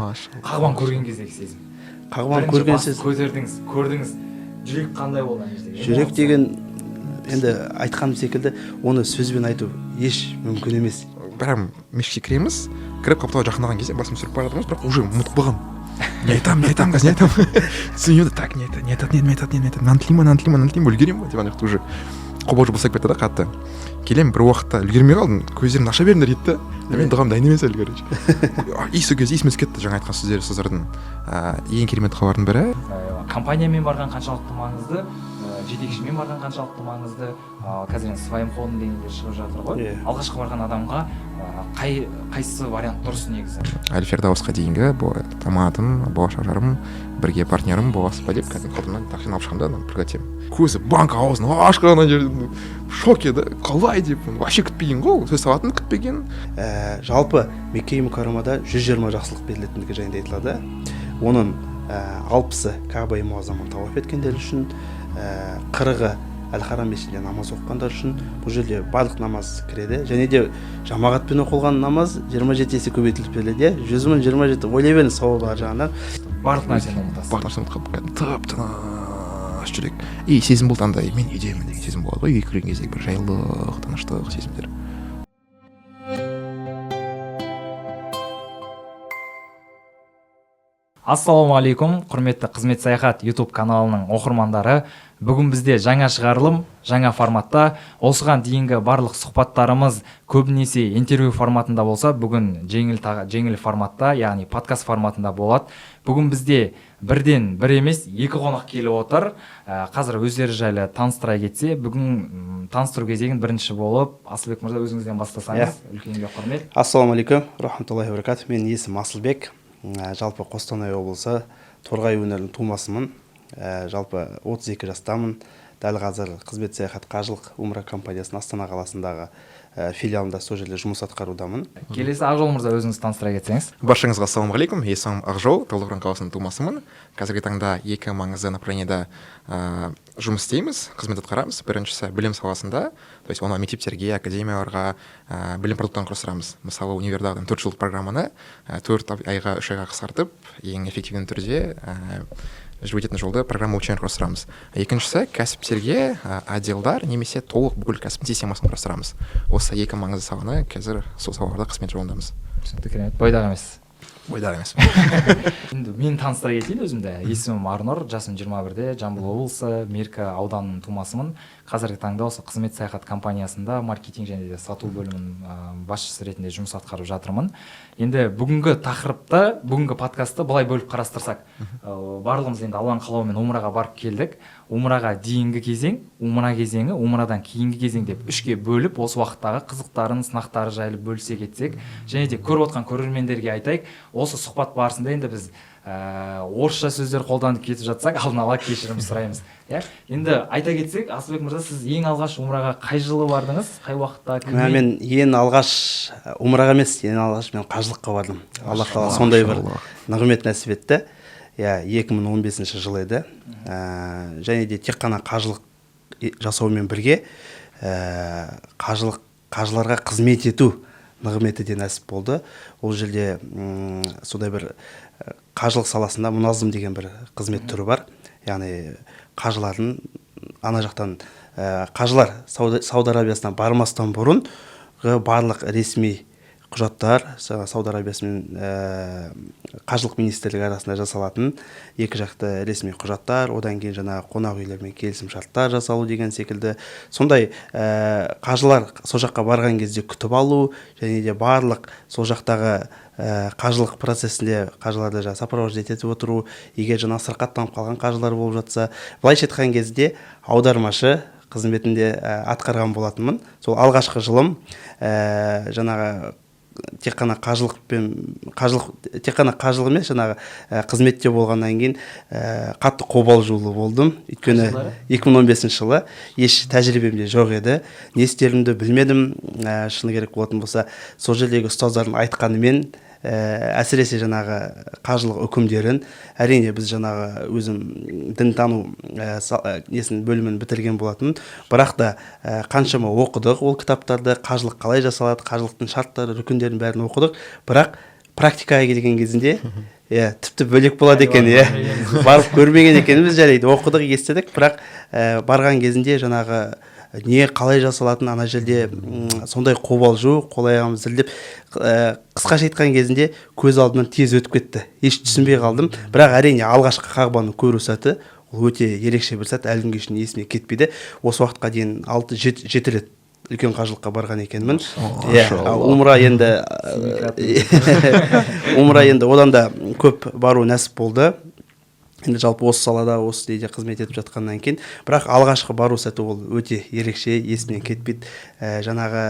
Машалла. Қағбаны көрген кездегі сезім. Қағбаны Бірінші көрген басып сезім. Көтердіңіз, көрдіңіз. Жүрек қандай болды ана жерде? Жүрек деген енді айтқаным секілді, оны сөзбен айту еш мүмкін емес. Прям мешітке кіреміз, кіріп қапталға жақындаған кезде басым түсіріп бара жатырмыз, бірақ уже ұмытып қалғанмын. Не айтамын, не айтамын қазір, не айтамын? Түсінемін, так, не айтамын, не айтатын едім, не айтатын едім, не айтатын, мынаны тілеймін ба, мынаны тілеймін ба, мынаны тілеймін ба, үлгеремін ба деп, ана жақта уже қобалжу бастап кетті да қатты. Келемін, бір уақытта үлгермей қалдым, көздерімді аша беріңдер дейді да, мен дұғам дайын емес әлі, короче. И сол кезде есіме түсіп кетті жаңа айтқан сөздер ұстаздардың. Ең керемет хабардың бірі. Компаниямен барған қаншалықты маңызды, жетекшімен барған қаншалықты маңызды, қазір енді своим ходом дегендер шығып жатыр ғой. Иә. Алғашқы барған адамға қайсысы вариант дұрыс негізі? Әл Фирдаусқа дейінгі аманатым, болашақ жарым, бірге партнерім боласыз ба деп, кәдімгі қолымнан таксиден алып шығамын да, ана пригласим. Көзі банк аузын ашқан ана жерде, в шоке да, қалай деп, вообще күтпеген ғой, ол сөз табатынын күтпеген. Жалпы Мекке Мукаррамада 120 жақсылық берілетіндігі жайында айтылады. Оның 60-ы Кағба Муаззаманы тауаф еткендер үшін, 40-ы Әл Харам мешітінде намаз оқығандар үшін. Бұл жерде барлық намаз кіреді, және де жамағатпен оқылған намаз 27 есе көбейтіліп беріледі, иә, 100 027. Ойлай беріңіз, сауабы ар жағынан. Барлық нәрсені ұмытасыз. Барлық нәрсені ұмытып қалып, кәдімгі тып тыныш жүрек и сезім болды, андай мен үйдемін деген сезім болады ғой, үйге кірген кездегі бір жайлылық, тыныштық сезімдер. Ассалаумағалейкум, құрметті Қызмет Саяхат YouTube каналының оқырмандары. Бүгін бізде жаңа шығарылым, жаңа форматта. Осыған дейінгі барлық сұхбаттарымыз көбінесе интервью форматында болса, бүгін жеңіл форматта, яғни подкаст форматында болады. Бүгін бізде бірден бір емес, екі қонақ келіп отыр. Қазір өздері жайлы таныстыра кетсе, бүгін таныстыру кезегін бірінші болып Асылбек мырза, өзіңізден бастасаңыз, үлкенге құрмет. Ассалаумағалейкум рахматуллахи баракатух. Менің есімім Асылбек. Жалпы Қостанай облысы Торғай өңірінің тумасымын. Жалпы 32 жастамын. Дәл қазір Қызмет Саяхат қажылық умра компаниясының Астана қаласындағы филиалында, сол жерде жұмыс атқарудамын. Келесі Ақжол мырза, өзіңіз таныстыра кетсеңіз. Баршаңызға ассалаумағалейкум, есімім Ақжол, Талдықорған қаласының тумасымын. Қазіргі таңда екі маңызды направлениеда жұмыс істейміз, қызмет атқарамыз. Біріншісі білім саласында, то есть оны мектептерге, академияларға білім продукттарын құрастырамыз. Мысалы, универдағы 4 жылдық программаны 4 айға, 3 айға қысқартып, ең эффективті түрде жүріп өтетін жолды программа обучение құрастырамыз. Екіншісі кәсіптерге отделдар немесе толық бүкіл кәсіптің системасын құрастырамыз. Осы екі маңызды саланы, қазір сол салаларда қызмет жолындамыз. Түсінікті, керемет. Бойдақ емес. Бойдақ емес. Енді мен таныстыра кетейін өзімді. Есімім Арнұр, жасым 21-де, Жамбыл облысы Меркі ауданының тумасымын. Қазіргі таңда осы Қызмет Саяхат компаниясында маркетинг және де сату бөлімінің басшысы ретінде жұмыс атқарып жатырмын. Енді бүгінгі тақырыпты, бүгінгі подкастты былай бөліп қарастырсақ, барлығымыз енді Алланың қалауымен умраға барып келдік. Умраға дейінгі кезең, умра кезеңі, умрадан кейінгі кезең деп үшке бөліп, осы уақыттағы қызықтарын, сынақтары жайлы бөлісе кетсек, және де көріп отқан көрермендерге айтайық, осы сұхбат барысында енді біз орысша сөздер қолданып кетіп жатсақ, алдын ала кешірім сұраймыз. Иә? Енді айта кетсек, Асылбек мырза, сіз ең алғаш умраға қай жылы бардыңыз? Қай уақытта? Кіммен? Мен ең алғаш умраға емес, ең алғаш мен қажылыққа бардым. Аллах тағала сондай бір нығмет нәсіп етті. Иә, 2015 жыл еді. Және де тек қана қажылық жасаумен бірге қажыларға қызмет ету нығметі де нәсіп болды. Ол жерде сондай бір қажылық саласында мұназым деген бір қызмет түрі бар. Яғни қажылардың ана жақтан, қажылар Сауд Арабиясына бармастан бұрын барлық ресми құжаттар Сауд Арабиясы мен қажылық министрлігі арасында жасалатын екі жақты ресми құжаттар, одан кейін жаңағы қонақ үйлермен келісім шарттар жасалу деген секілді, сондай қажылар сол жаққа барған кезде күтіп алу және де барлық сол жақтағы қажылық процесінде қажыларды жаңағы сопровождать етіп отыру, егер жаңағы сырқаттанып қалған қажылар болып жатса, былайша айтқан кезде аудармашы қызметінде атқарған болатынмын. Сол алғашқы жылым жаңағы тек қана қажылықпен, қажылық, тек қана қажылық емес, жаңағы қызметте болғаннан кейін қатты қобалжулы болдым. Өйткені Қай жылдары? 2015 жылы еш тәжірибем де жоқ еді, не істерімді білмедім. Шыны керек болатын болса, сол жердегі ұстаздардың айтқанымен, әсіресе жаңағы қажылық үкімдерін, әрине біз жаңағы өзім дінтану несін бөлімін бітірген болатын, бірақ та қаншама оқыдық ол кітаптарды, қажылық қалай жасалады, қажылықтың шарттары, рүкіндерін бәрін оқыдық, бірақ Практикаға келген кезінде, иә, тіпті бөлек болады екен, иә. Барып көрмеген екенбіз, жарайды, оқыдық, естідік, бірақ барған кезінде жаңағы не қалай жасалатын, ана жерде сондай қобалжу, қол аяғымыз дірілдеп, қысқаша айтқан кезінде көз алдымнан тез өтіп кетті, еш түсінбей қалдым. Бірақ, әрине, алғашқы Қағбаны көру сәті ол өте ерекше бір сәт, әлі күнге шейін есіме кетпейді. Осы уақытқа дейін алты, жеті рет үлкен қажылыққа барған екенмін, иә. Умра енді, умра енді одан да көп бару нәсіп болды енді, жалпы осы салада, осы неде қызмет етіп жатқаннан кейін. Бірақ алғашқы бару сәті ол өте ерекше, есімнен кетпейді. Жаңағы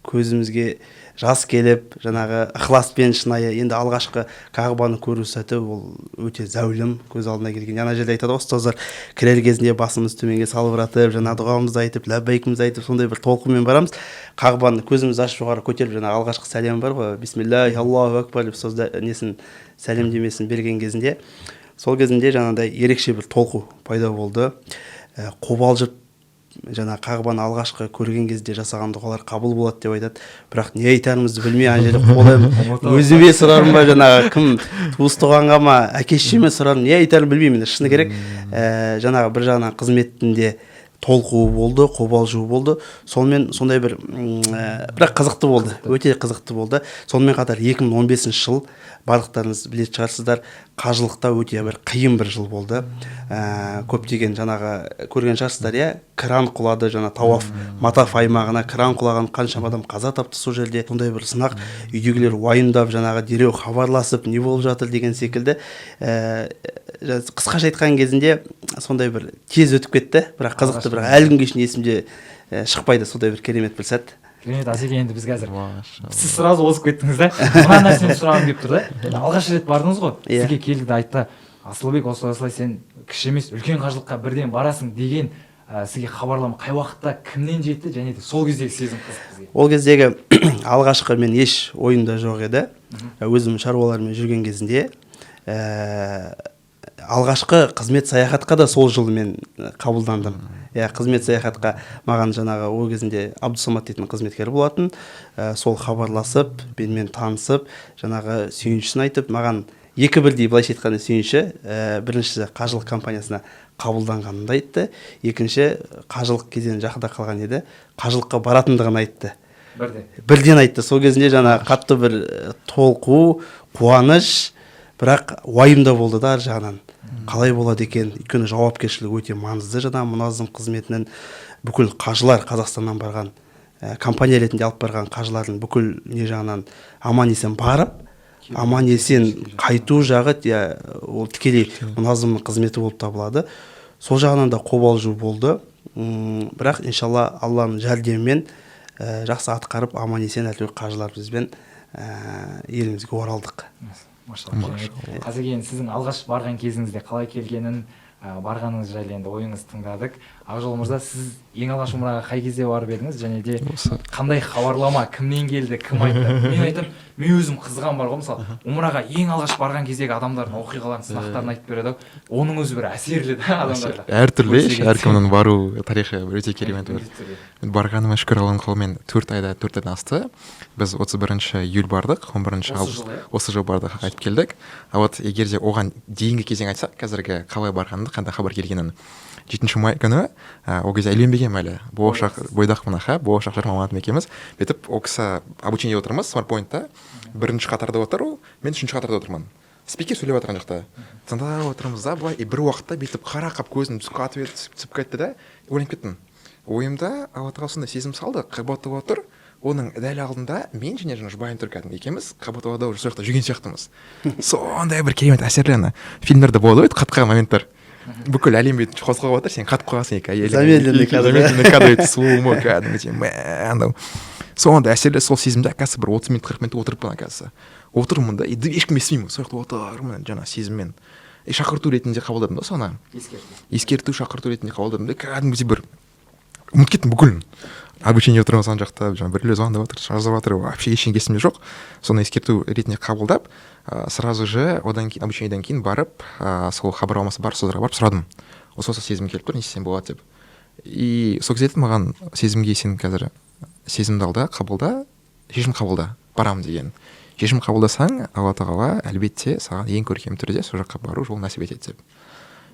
көзімізге жас келіп, жаңағы ықыласпен шынайы енді алғашқы Қағбаны көру сәті ол өте зәулім, көз алдына келген. Ана жерде айтады ғой ұстаздар, кірер кезінде басымызды төменге салбыратып, жаңағы дұғамызды айтып, ләббайкімізді айтып, сондай бір толқынмен барамыз. Қағбаны көзімізді ашып, жоғары көтеріп, жаңағы алғашқы сәлем бар ғой, «Бисмиллахи, Аллаху акбар» деп ұстаз несін, сәлемдемесін берген кезінде, сол кезінде жаңағыдай ерекше бір толқу пайда болды. Қобалжып, жаңағы Қағбаны алғашқы көрген кезде жасаған дұғалар қабыл болады деп айтады, бірақ не айтарымызды білмей, ана жерде қолым өзіме сұрарым ба, жаңағы кім, туыс туғанға ма, әке шешеме сұрарым, не айтарымды білмеймін, шыны керек. Жаңағы бір жағынан қызметтің де толқуы болды, қобалжуы болды, сонымен сондай бір бірақ қызықты болды, өте қызықты болды. Сонымен қатар 2015 жыл, барлықтарыңыз білетін шығарсыздар, қажылықта өте бір қиын бір жыл болды. Көптеген жаңағы көрген шығарсыздар, иә, кран құлады, жаңа тауаф матаф аймағына кран құлаған, қаншама адам қаза тапты сол жерде. Сондай бір сынақ, үйдегілер уайымдап, жаңағы дереу хабарласып, не болып жатыр деген секілді. Қысқаша айтқан кезінде сондай бір тез өтіп кетті, бірақ қызықты, бірақ әлі күнге шейін есімде шықпайды сондай бір керемет бір сәт. Керемет, Асеке. Енді біз қазір, сіз сразу озып кеттіңіз да, мына нәрсені сұрағым келіп тұр да. Енді алғаш рет бардыңыз ғой. Иә. Сізге келді де айтты: «Асылбек, осылай осылай, сен кіші емес, үлкен қажылыққа бірден барасың» деген. Сізге хабарлама қай уақытта, кімнен жетті және де сол кездегі сезім қызық бізге. Ол кездегі алғашқы мен еш ойымда жоқ еді. Өзім шаруалармен жүрген кезінде, алғашқы қызмет саяхатқа да сол жылы мен қабылдандым, иә. Қызмет саяхатқа маған жаңағы ол кезінде Абдусамат дейтін қызметкер болатын. Сол хабарласып, менімен танысып, жаңағы сүйіншісін айтып, маған екі бірдей, былайша айтқанда, сүйінші. Біріншісі қажылық компаниясына қабылданғанымды айтты, екінші қажылық кезеңі жақында қалған еді, қажылыққа баратындығын айтты. Бірден? Бірден айтты. Сол кезінде жаңа қатты бір толқу, қуаныш, бірақ уайым да болды да ар жағынан, қалай болады екен? Өйткені жауапкершілік өте маңызды, жаңағы мұназым қызметінің бүкіл қажылар, Қазақстаннан барған, компания ретінде алып барған қажылардың бүкіл не жағынан аман есен барып, аман есен қайту жағы, иә, ол тікелей мұназымның қызметі болып табылады. Сол жағынан да қобалжу болды. Бірақ иншалла, Алланың жәрдемімен жақсы атқарып, аман есен әйтеуір қажыларымызбен елімізге оралдық. Машалла, керемет. Қазір енді сіздің алғаш барған кезіңізде қалай келгенін, барғаныңыз жайлы енді ойыңызды тыңдадық. Ақжол мырза, сіз ең алғаш умраға қай кезде барып едіңіз және де Осы қандай хабарлама, кімнен келді, кім айтты? Мен айтамын, мен өзім қызған бар ғой, мысалы, умраға ең алғаш барған кездегі адамдардың оқиғаларын, сынақтарын айтып береді ғой, оның өзі бір әсерлі да адамдарға. Әртүрлі. Бөлісе кетсең. Әркімнің бару тарихы бір өте керемет бір. Міндетті түрде. Барғаныма шүкір, Алланың қалауымен 4 айда, 4 айдан асты. Біз 31 июль бардық, 11 Осы август жылы, иә? Осы жылы бардық, қайтып келдік. А вот егер де оған дейінгі кезең айтсақ, қазіргі қалай барғанымды, қандай хабар келгенін, 7 май күні, ол кезде үйленбегенмін әлі, болашақ бойдақпын, аха, болашақ жарым Аманатым екеуміз бүйтіп, ол кісі обучениеде отырмыз, Смартпоинтта бірінші қатарда отыр ол, мен үшінші қатарда отырмын. Спикер сөйлеп жатыр ана жақта, тыңдап отырмыз да былай. И бір уақытта бүйтіп қарақап көзім түсіп қатып еді, түсіп кетті да, ойланып кеттім. Ойымда Алла тағала сондай сезім салды: Қабатова тұр, оның дәл алдында мен және жаңа жұбайым тұр, кәдімгі екеуміз Қабатовада уже сол жақта жүрген сияқтымыз. Сондай бір керемет, әсерлі. Ана фильмдерде болады ғой, қатып қалған моменттер, бүкіл әлем бүйтіп қозғалып жатыр, сен қатып қаласың, екі әйелің. Замедленный кадр. Замедленный кадр, бүйтіп слоумо кәдімгідей, мә, анау сондай әсерлі. Сол сезімде, оказывается, бір 30 минут, 40 минут отырыппын, оказывается, отырмын да, и ешкім естімеймін, сол жақта отырмын жаңағы сезіммен. И шақырту ретінде қабылдадым да соны. Ескерту. Ескерту, шақырту ретінде қабылдадым да, кәдімгідей бір ұмытып кеттім бүкілін. Обучение отырмыз ана жақта, жаңағы біреулер звондап жатыр, жазып жатыр, вообще ештеңе есімде жоқ. Соны ескерту ретінде қабылдап, сразу же одан кейін, обучениеден кейін барып, сол хабарламасы бар ұстаздарға барып сұрадым: осы осы сезім келіп тұр, не істесем болады деп. И сол кезде айтты маған: «Сезімге сен қазір сезімді ал да, қабылда, шешім қабылда, барамын» деген. Шешім қабылдасаң, Алла Тағала әлбетте саған ең көркем түрде сол жаққа бару жолын нәсіп етеді деп.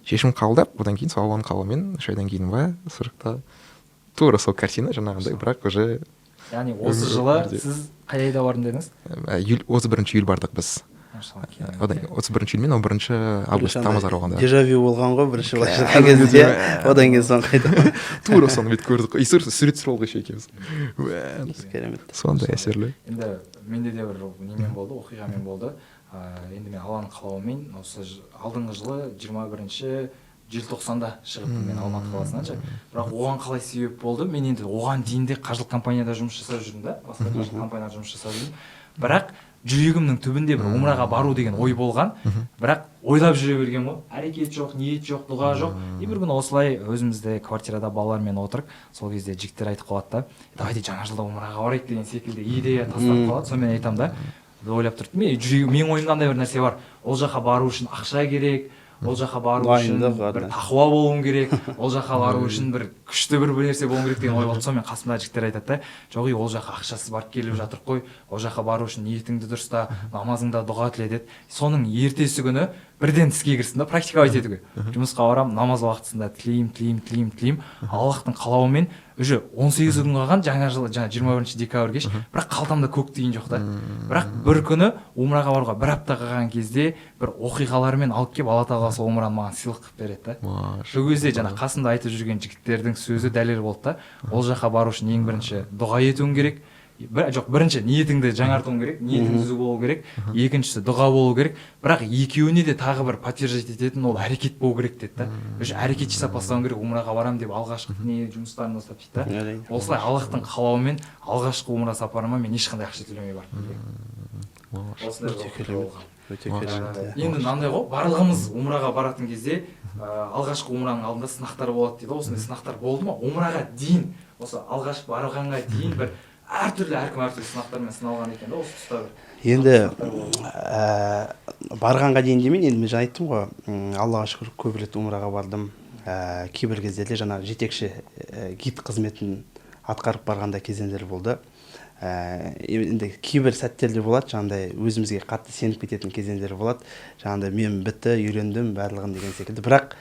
Шешім қабылдап, одан кейін сол Алланың қалауымен 3 айдан кейін ба, сол жақта тура сол картина жаңағындай, бірақ уже Яғни осы жылы өмірде. Сіз қай айда бардым дедіңіз? Июль, 31 июль бардық біз. Машалла, керемет. Одан 31 июль мен 11 август, тамыз аралығында. Дежавю болған ғой бірінші былайша айтқан кезде, одан кейін соң қайта. Тура соны бүйтіп көрдік қой и сурет түсіріп алдық еще екеуміз. Уә, Керемет. сондай әсерлі. Енді менде де бір немен болды, оқиғамен болды. Енді мен Алланың қалауымен осы алдыңғы жылы 21 желтоқсанда шығыппын мен Алматы қаласынан ше. Бірақ оған қалай себеп болды? Мен енді оған дейін де қаржылық компанияда жұмыс жасап жүрдім да, басқа қаржылық компанияда жұмыс жасап жүрдім. Бірақ жүрегімнің түбінде бір умраға бару деген ой болған, бірақ ойлап жүре берген ғой, әрекет жоқ, ниет жоқ, дұға жоқ. И бір күні осылай өзімізде квартирада балалармен отырып, сол кезде жігіттер айтып қалады да: «Давайте жаңа жылда умраға барайық», — деген секілді идея тастап қалады. Сонымен айтамын да, ойлап тұрдым мен, жүрегім, менің ойымда андай бір нәрсе бар: ол жаққа бару үшін ақша керек, ол жаққа бару үшін Дайындық, бір ана. тақуа болуың керек, ол жаққа бару үшін бір күшті бір нәрсе болуың керек деген ой болды. Сонымен қасымдағы жігіттер айтады да: «Жоқ, ей, ол жаққа ақшасыз барып келіп жатырық қой, ол жаққа бару үшін ниетіңді дұрыста, намазыңда, дұға тіле», — деді. Соның ертесі күні бірден іске кірістім да, практиковать етуге жұмысқа барамын, намаз уақытысында тілеймін, тілеймін, тілеймін, тілеймін. Аллахтың қалауымен уже 18 күн қалған жаңа жыл, жаңа 21 декабрь кеш, бірақ қалтамда көк тиын жоқ та. Бірақ бір күні умраға баруға бір апта қалған кезде бір оқиғалармен алып келіп, Алла Тағала сол умраны маған сыйлық қылып береді да. Сол кезде жаңа қасымда айтып жүрген жігіттердің сөзі дәлел болды да: ол жаққа бару үшін ең бірінші дұға етуің керек, бір, жоқ, бірінші ниетіңді жаңартуың керек, ниетің түзу болу керек, екіншісі дұға болу керек, бірақ екеуіне де тағы бір подтверждать ететін ол әрекет болу керек деді да. Уже әрекет жасап бастауың керек, умраға барамын деп алғашқы не жұмыстарын бастап дейді да. Осылай Аллахтың қалауымен алғашқы умра сапарыма мен ешқандай ақша төлемей барып келгенмін. Осындай бір Өте оқиға керемет. болған. Өте керемет, иә. Енді мынандай ғой, барлығымыз умраға баратын кезде алғашқы умраның алдында сынақтар болады дейді ғой. Осындай сынақтар болды ма умраға дейін, осы алғаш барғанға дейін? Бір әртүрлі, әркім әртүрлі сынақтармен сыналған екен да, осы тұста бір Енді сынақтар болды ма? Барғанға дейін демейін, енді мен жаңа айттым ғой, Аллаға шүкір, көп рет умраға бардым. Кейбір кездерде жаңа жетекші, гид қызметін атқарып барғанда кезеңдер болды. Енді кейбір сәттерде болады, жаңағыдай өзімізге қатты сеніп кететін кезеңдер болады, жаңағыдай мен бітті, үйрендім барлығын деген секілді. Бірақ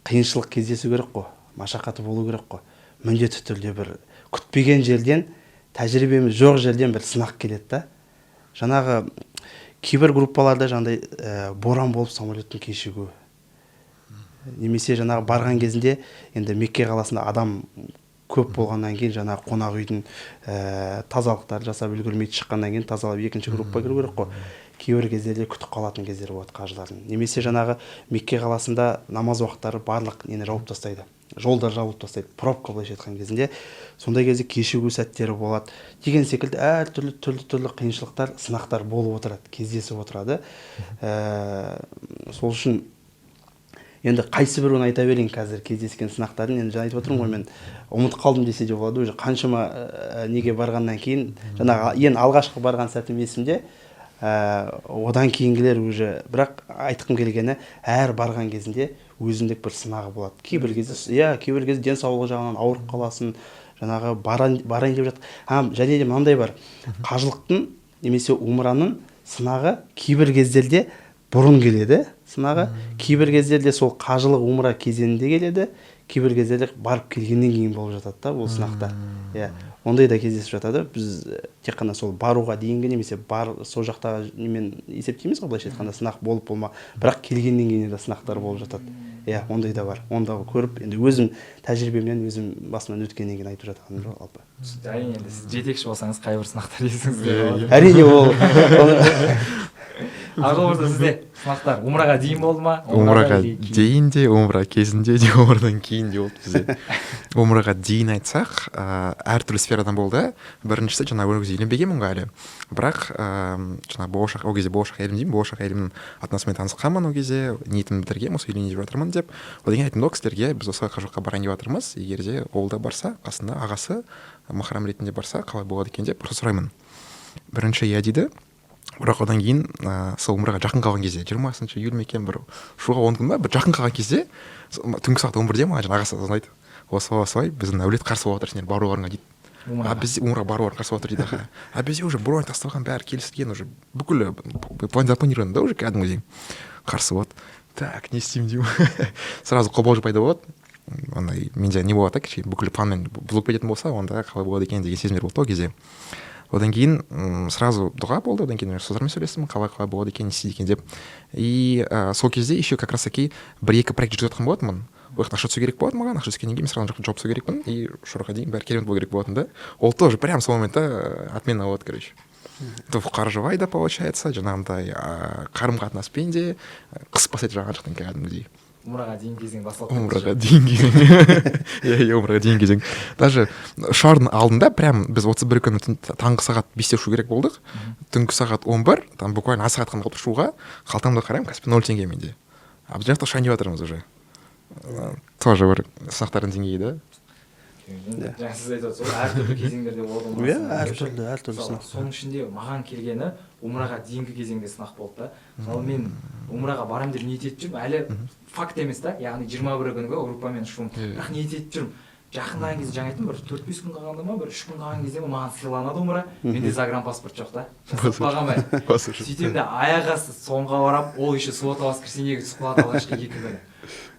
қиыншылық кездесу керек қой, машақаты болу керек қой. Міндетті түрде бір күтпеген жерден, тәжірибеміз жоқ жерден бір сынақ келеді да. Жаңағы кейбір группаларда жаңағыдай боран болып, самолеттің кешігуі немесе жаңағы барған кезінде енді Мекке қаласында адам көп болғаннан кейін жаңағы қонақ үйдің тазалықтар жасап үлгермейді, шыққаннан кейін тазалап екінші группа кіру керек қой. Кейбір кездерде күтіп қалатын кездер болады қажылардың. Немесе жаңағы Мекке қаласында намаз уақыттары барлық нені жауып тастайды, жолдар жабылып тастайды, пробка былайша айтқан кезінде. Сондай кезде кешігу сәттері болады деген секілді әртүрлі, түрлі түрлі қиыншылықтар, сынақтар болып отырады, кездесіп отырады. Сол үшін енді қайсы біреуін айта берейін қазір кездескен сынақтардың? Енді жаңа айтып отырмын ғой, мен ұмытып қалдым десе де болады уже қаншама неге барғаннан кейін. Жаңағы ең алғашқы барған сәтім есімде, одан кейінгілер уже. Бірақ айтқым келгені, әр барған кезінде өзіндік бір сынағы болады. Кейбір кезде, иә, кейбір кезде денсаулығы жағынан ауырып қаласың, жаңағы барайын деп жат. А және де мынандай бар: қажылықтың немесе умраның сынағы кейбір кездерде бұрын келеді сынағы, кейбір кездерде сол қажылық умра кезеңінде келеді, кейбір кездерде барып келгеннен кейін болып жатады да бұл сынақтар, иә, ондай да кездесіп жатады. Біз тек қана сол баруға дейінгі немесе бар сол жақтағы немен есептейміз ғой былайша айтқанда, сынақ болып болма, бірақ келгеннен кейін де сынақтар болып жатады, иә, ондай да бар. Оны да көріп, енді өзім тәжірибемнен, өзім басымнан өткеннен кейін айтып жатқаным жоқ жалпы. Әрине, енді сіз жетекші болсаңыз, қай бір сынақтар есіңізде қалады? Әрине, ол Ақжол мырза, сізде сынақтар умраға дейін болды ма? Умраға или кейін? дейін де, умра кезінде де, умрадан кейін де болды бізде. Умраға дейін айтсақ, әртүрлі сферадан болды. Біріншісі, жаңағы ол кезде үйленбегенмін ғой әлі, бірақ жаңағы болашақ, ол кезде болашақ әйелім деймін, болашақ әйелімнің ата анасымен танысқанмын. Ол кезде ниетімді білдіргенмін, осы үйленейін деп жатырмын деп. Одан кейін айттым да ол кісілерге: «Біз осы қажылыққа барайын деп жатырмыз, егер де ол да барса, қасында ағасы махрам ретінде барса, қалай болады екен?» — деп просто сұраймын. Бірінші «иә» дейді. Бірақ одан кейін сол умраға жақын қалған кезде, 20 июль ме екен, бір ұшуға 10 күн ба, бір жақын қалған кезде, түнгі сағат 11-де маған жаңағы ағасы звондайды: «Осылай, осылай, біздің әулет қарсы болып жатыр сендер баруларыңа», — дейді. А бізде умраға бару қарсы болып жатыр дейді, аха. А бізде уже бронь тасталған, бәрі келісілген, уже бүкіл план запланирован да уже кәдімгідей. Қарсы болады. Так, не істеймін деймін, сразу қобалжу пайда болады. Андай менде не болады да, кішкене бүкіл планмен бұзылып кететін болса, онда қалай болады екен деген сезімдер болды ол кезде. Одан кейін сразу дұға болды. Одан кейін ұстаздармен сөйлестім, қалай қалай болады екен, не істейді екен деп. И сол кезде еще как раз таки бір екі проект жүргізіп жатқан болатынмын. Ол жақта ақша түсу керек болатын маған. Ақша түскеннен кейін мен сразу ана жаққа жауып тастау керекпін, и ұшыруға дейін бәрі керемет болу керек болатын да. Ол тоже прям сол моментта отмена болады, короче. Қаржылай да получается, жаңағындай қарым қатынаспен де қысып бастайды жан жақтан кәдімгідей. Умраға дейін кезең басталып. Умраға дейін кезең, иә, умраға дейін кезең. Даже ұшардың алдында прям біз 31 күні таңғы сағат 5-те ұшу керек болдық. Түнгі сағат 11, там буквально аз сағат қана қалды ұшуға. Қалтамда қараймын, Каспи 0 теңге менде. А біз жақта ұшайын деп жатырмыз уже. Тоже бір сынақтардың деңгейі да. Енді жаңа сіз айтып отырсыз ғой, әртүрлі кезеңдерде болды. Иә, әртүрлі сынақ. Соның ішінде маған келгені умраға дейінгі кезеңде сынақ болды да. Мысалы, мен умраға барамын деп ниет етіп жүрмін, әлі факт емес та, яғни 21-і күнгі группамен ұшуым, бірақ ниет етіп жүрмін. Жақындаған кезде, жаңа айттым, бір 4-5 күн қалғанда ма, бір 3 күн қалған кезде ма, маған сыйланады умра. Менде загранпаспорт жоқ та, жасатпағанмын әлі. Сөйтемін де, аяқ асты соңға барамын. Ол еще суббота, воскресеньеге түсіп қалады алғашқы 2 күні.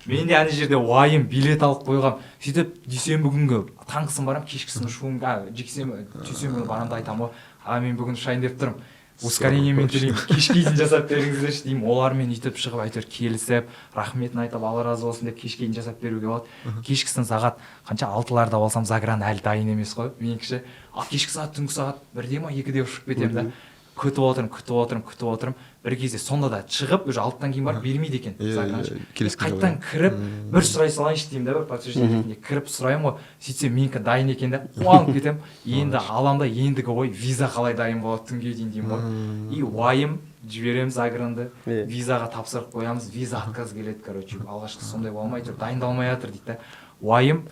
Мен де ана жерде уайым, билет алып қойғанмын. Сөйтіп дүйсенбі күнгі таңғысын барамын, кешкісін ұшуым, жексенбі, дүйсенбі күні барамын да айтамын ғой: «Аға, мен бүгін ұшайын деп тұрмын, ускорениемен төлеймін, кешке дейін жасап беріңіздерші», — деймін. Олармен өйтіп шығып, әйтеуір келісіп, рахметін айтып, «Алла разы болсын» деп, кешке дейін жасап беруге болады. Кешкісін сағат қанша, 6-ларда болсам, загран әлі дайын емес қой менікі ше. Ал кешкі сағат, түнгі сағат 1-де ма, 2-де ұшып кетемін да. Күтіп отырмын, күтіп отырмын, күтіп отырмын. Бір кезде сонда да шығып, уже 6-дан кейін барып бермейді екен загран. Келіскен. Қайтадан кіріп, бір сұрай салайыншы деймін да, бір подтверждение ретінде кіріп сұраймын ғой. Сөйтсем, менікі дайын екен да, қуанып кетемін. Енді аламын да, ендігі ой: виза қалай дайын болады түнге дейін деймін ғой. И уайым, жібереміз загранды, визаға тапсырып қоямыз, виза отказ келеді. Короче, алғашқысы сондай болмай тұр, дайындалмай жатыр дейді да. Уайым,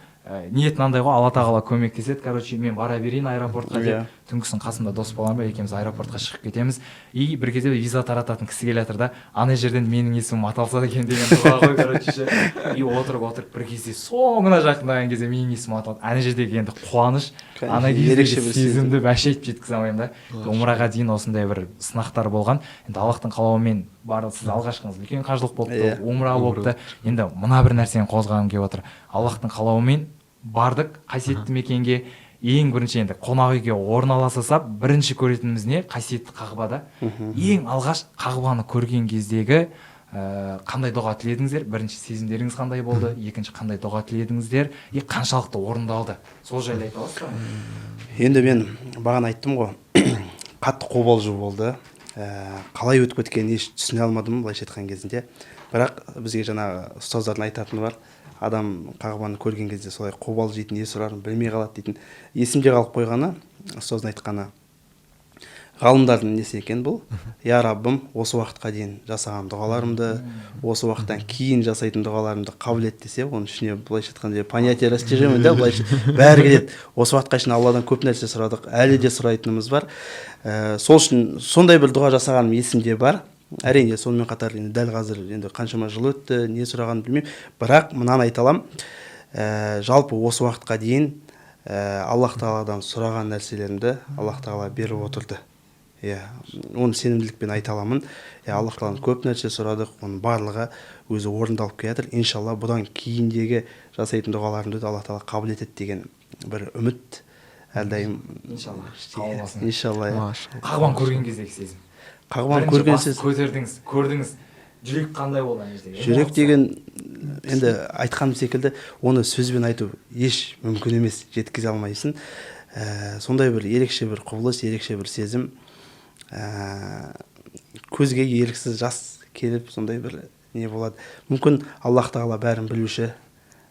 ниет мынандай ғой: Алла тағала көмектеседі, короче, мен бара берейін аэропортқа деп. Түнкісін қасымда дос балам бар, екеуміз аэропортқа шығып кетеміз. И бір кезде виза тарататын кісі келе жатыр да, ана жерден менің есімім аталса екен деген дұға ғой, короче ше. И отырып отырып, бір кезде соңына жақындаған кезде менің есімім аталды. Ана жердегі енді қуаныш, ана Ерекше кездегі бір сезім. сезімді вообще айтып жеткізе алмаймын да. Умраға дейін осындай бір сынақтар болған. Енді Аллахтың қалауымен барлық, сіз алғашқыңыз үлкен қажылық болыпты, Иә. умра болыпты. Енді мына бір нәрсені қозғағым келіп отыр. Аллахтың қалауымен бардық қасиетті мекенге. Ең бірінші енді қонақ үйге орналаса сап, бірінші көретініміз не? Қасиетті Қағба да. Ең алғаш Қағбаны көрген кездегі қандай дұға тіледіңіздер? Бірінші сезімдеріңіз қандай болды? Екінші, қандай дұға тіледіңіздер и қаншалықты орындалды? Сол жайлы айта аласыз ба? Енді мен бағана айттым ғой, қатты қобалжу болды. Қалай өтіп кеткенін еш түсіне алмадым, былайша айтқан кезінде. Бірақ бізге жаңағы ұстаздардың айтатыны бар: адам Қағбаны көрген кезде солай қобалжитын, не сұрарын білмей қалады дейтін. Есімде қалып қойғаны, ұстаздың айтқаны, ғалымдардың несі екен бұл: «Я Раббым, осы уақытқа дейін жасаған дұғаларымды, осы уақыттан кейін жасайтын дұғаларымды қабыл ет», — десе, оның ішіне, былайша айтқанда, понятие растяжимое да, былайша бәрі келеді. Осы уақытқа шейін Алладан көп нәрсе сұрадық, әлі де сұрайтынымыз бар. Сол үшін сондай бір дұға жасағаным есімде бар, әрине. Сонымен қатар енді дәл қазір енді қаншама жыл өтті, не сұрағанымды білмеймін, бірақ мынаны айта аламын: жалпы осы уақытқа дейін Аллах тағаладан сұраған нәрселерімді Аллах тағала беріп отырды. Иә, оны сенімділікпен айта аламын. Иә, Аллах тағаладан көп нәрсе сұрадық, оның барлығы өзі орындалып келе жатыр. Иншалла, бұдан кейіндегі жасайтын дұғаларымды да Аллах тағала қабыл етеді деген бір үміт әрдайым. Иншалла, қабыл болсын. Иншалла, иә. Машалла. Қағбаны көрген кездегі сезім? Қағбаны Бірінші көрген басып сез көтердіңіз, көрдіңіз, жүрек қандай болды ана жерде? Жүрек деген енді айтқаным секілді, оны сөзбен айту еш мүмкін емес, жеткізе алмайсың. Сондай бір ерекше бір құбылыс, ерекше бір сезім. Көзге еріксіз жас келіп, сондай бір не болады. Мүмкін, Аллах тағала бәрін білуші,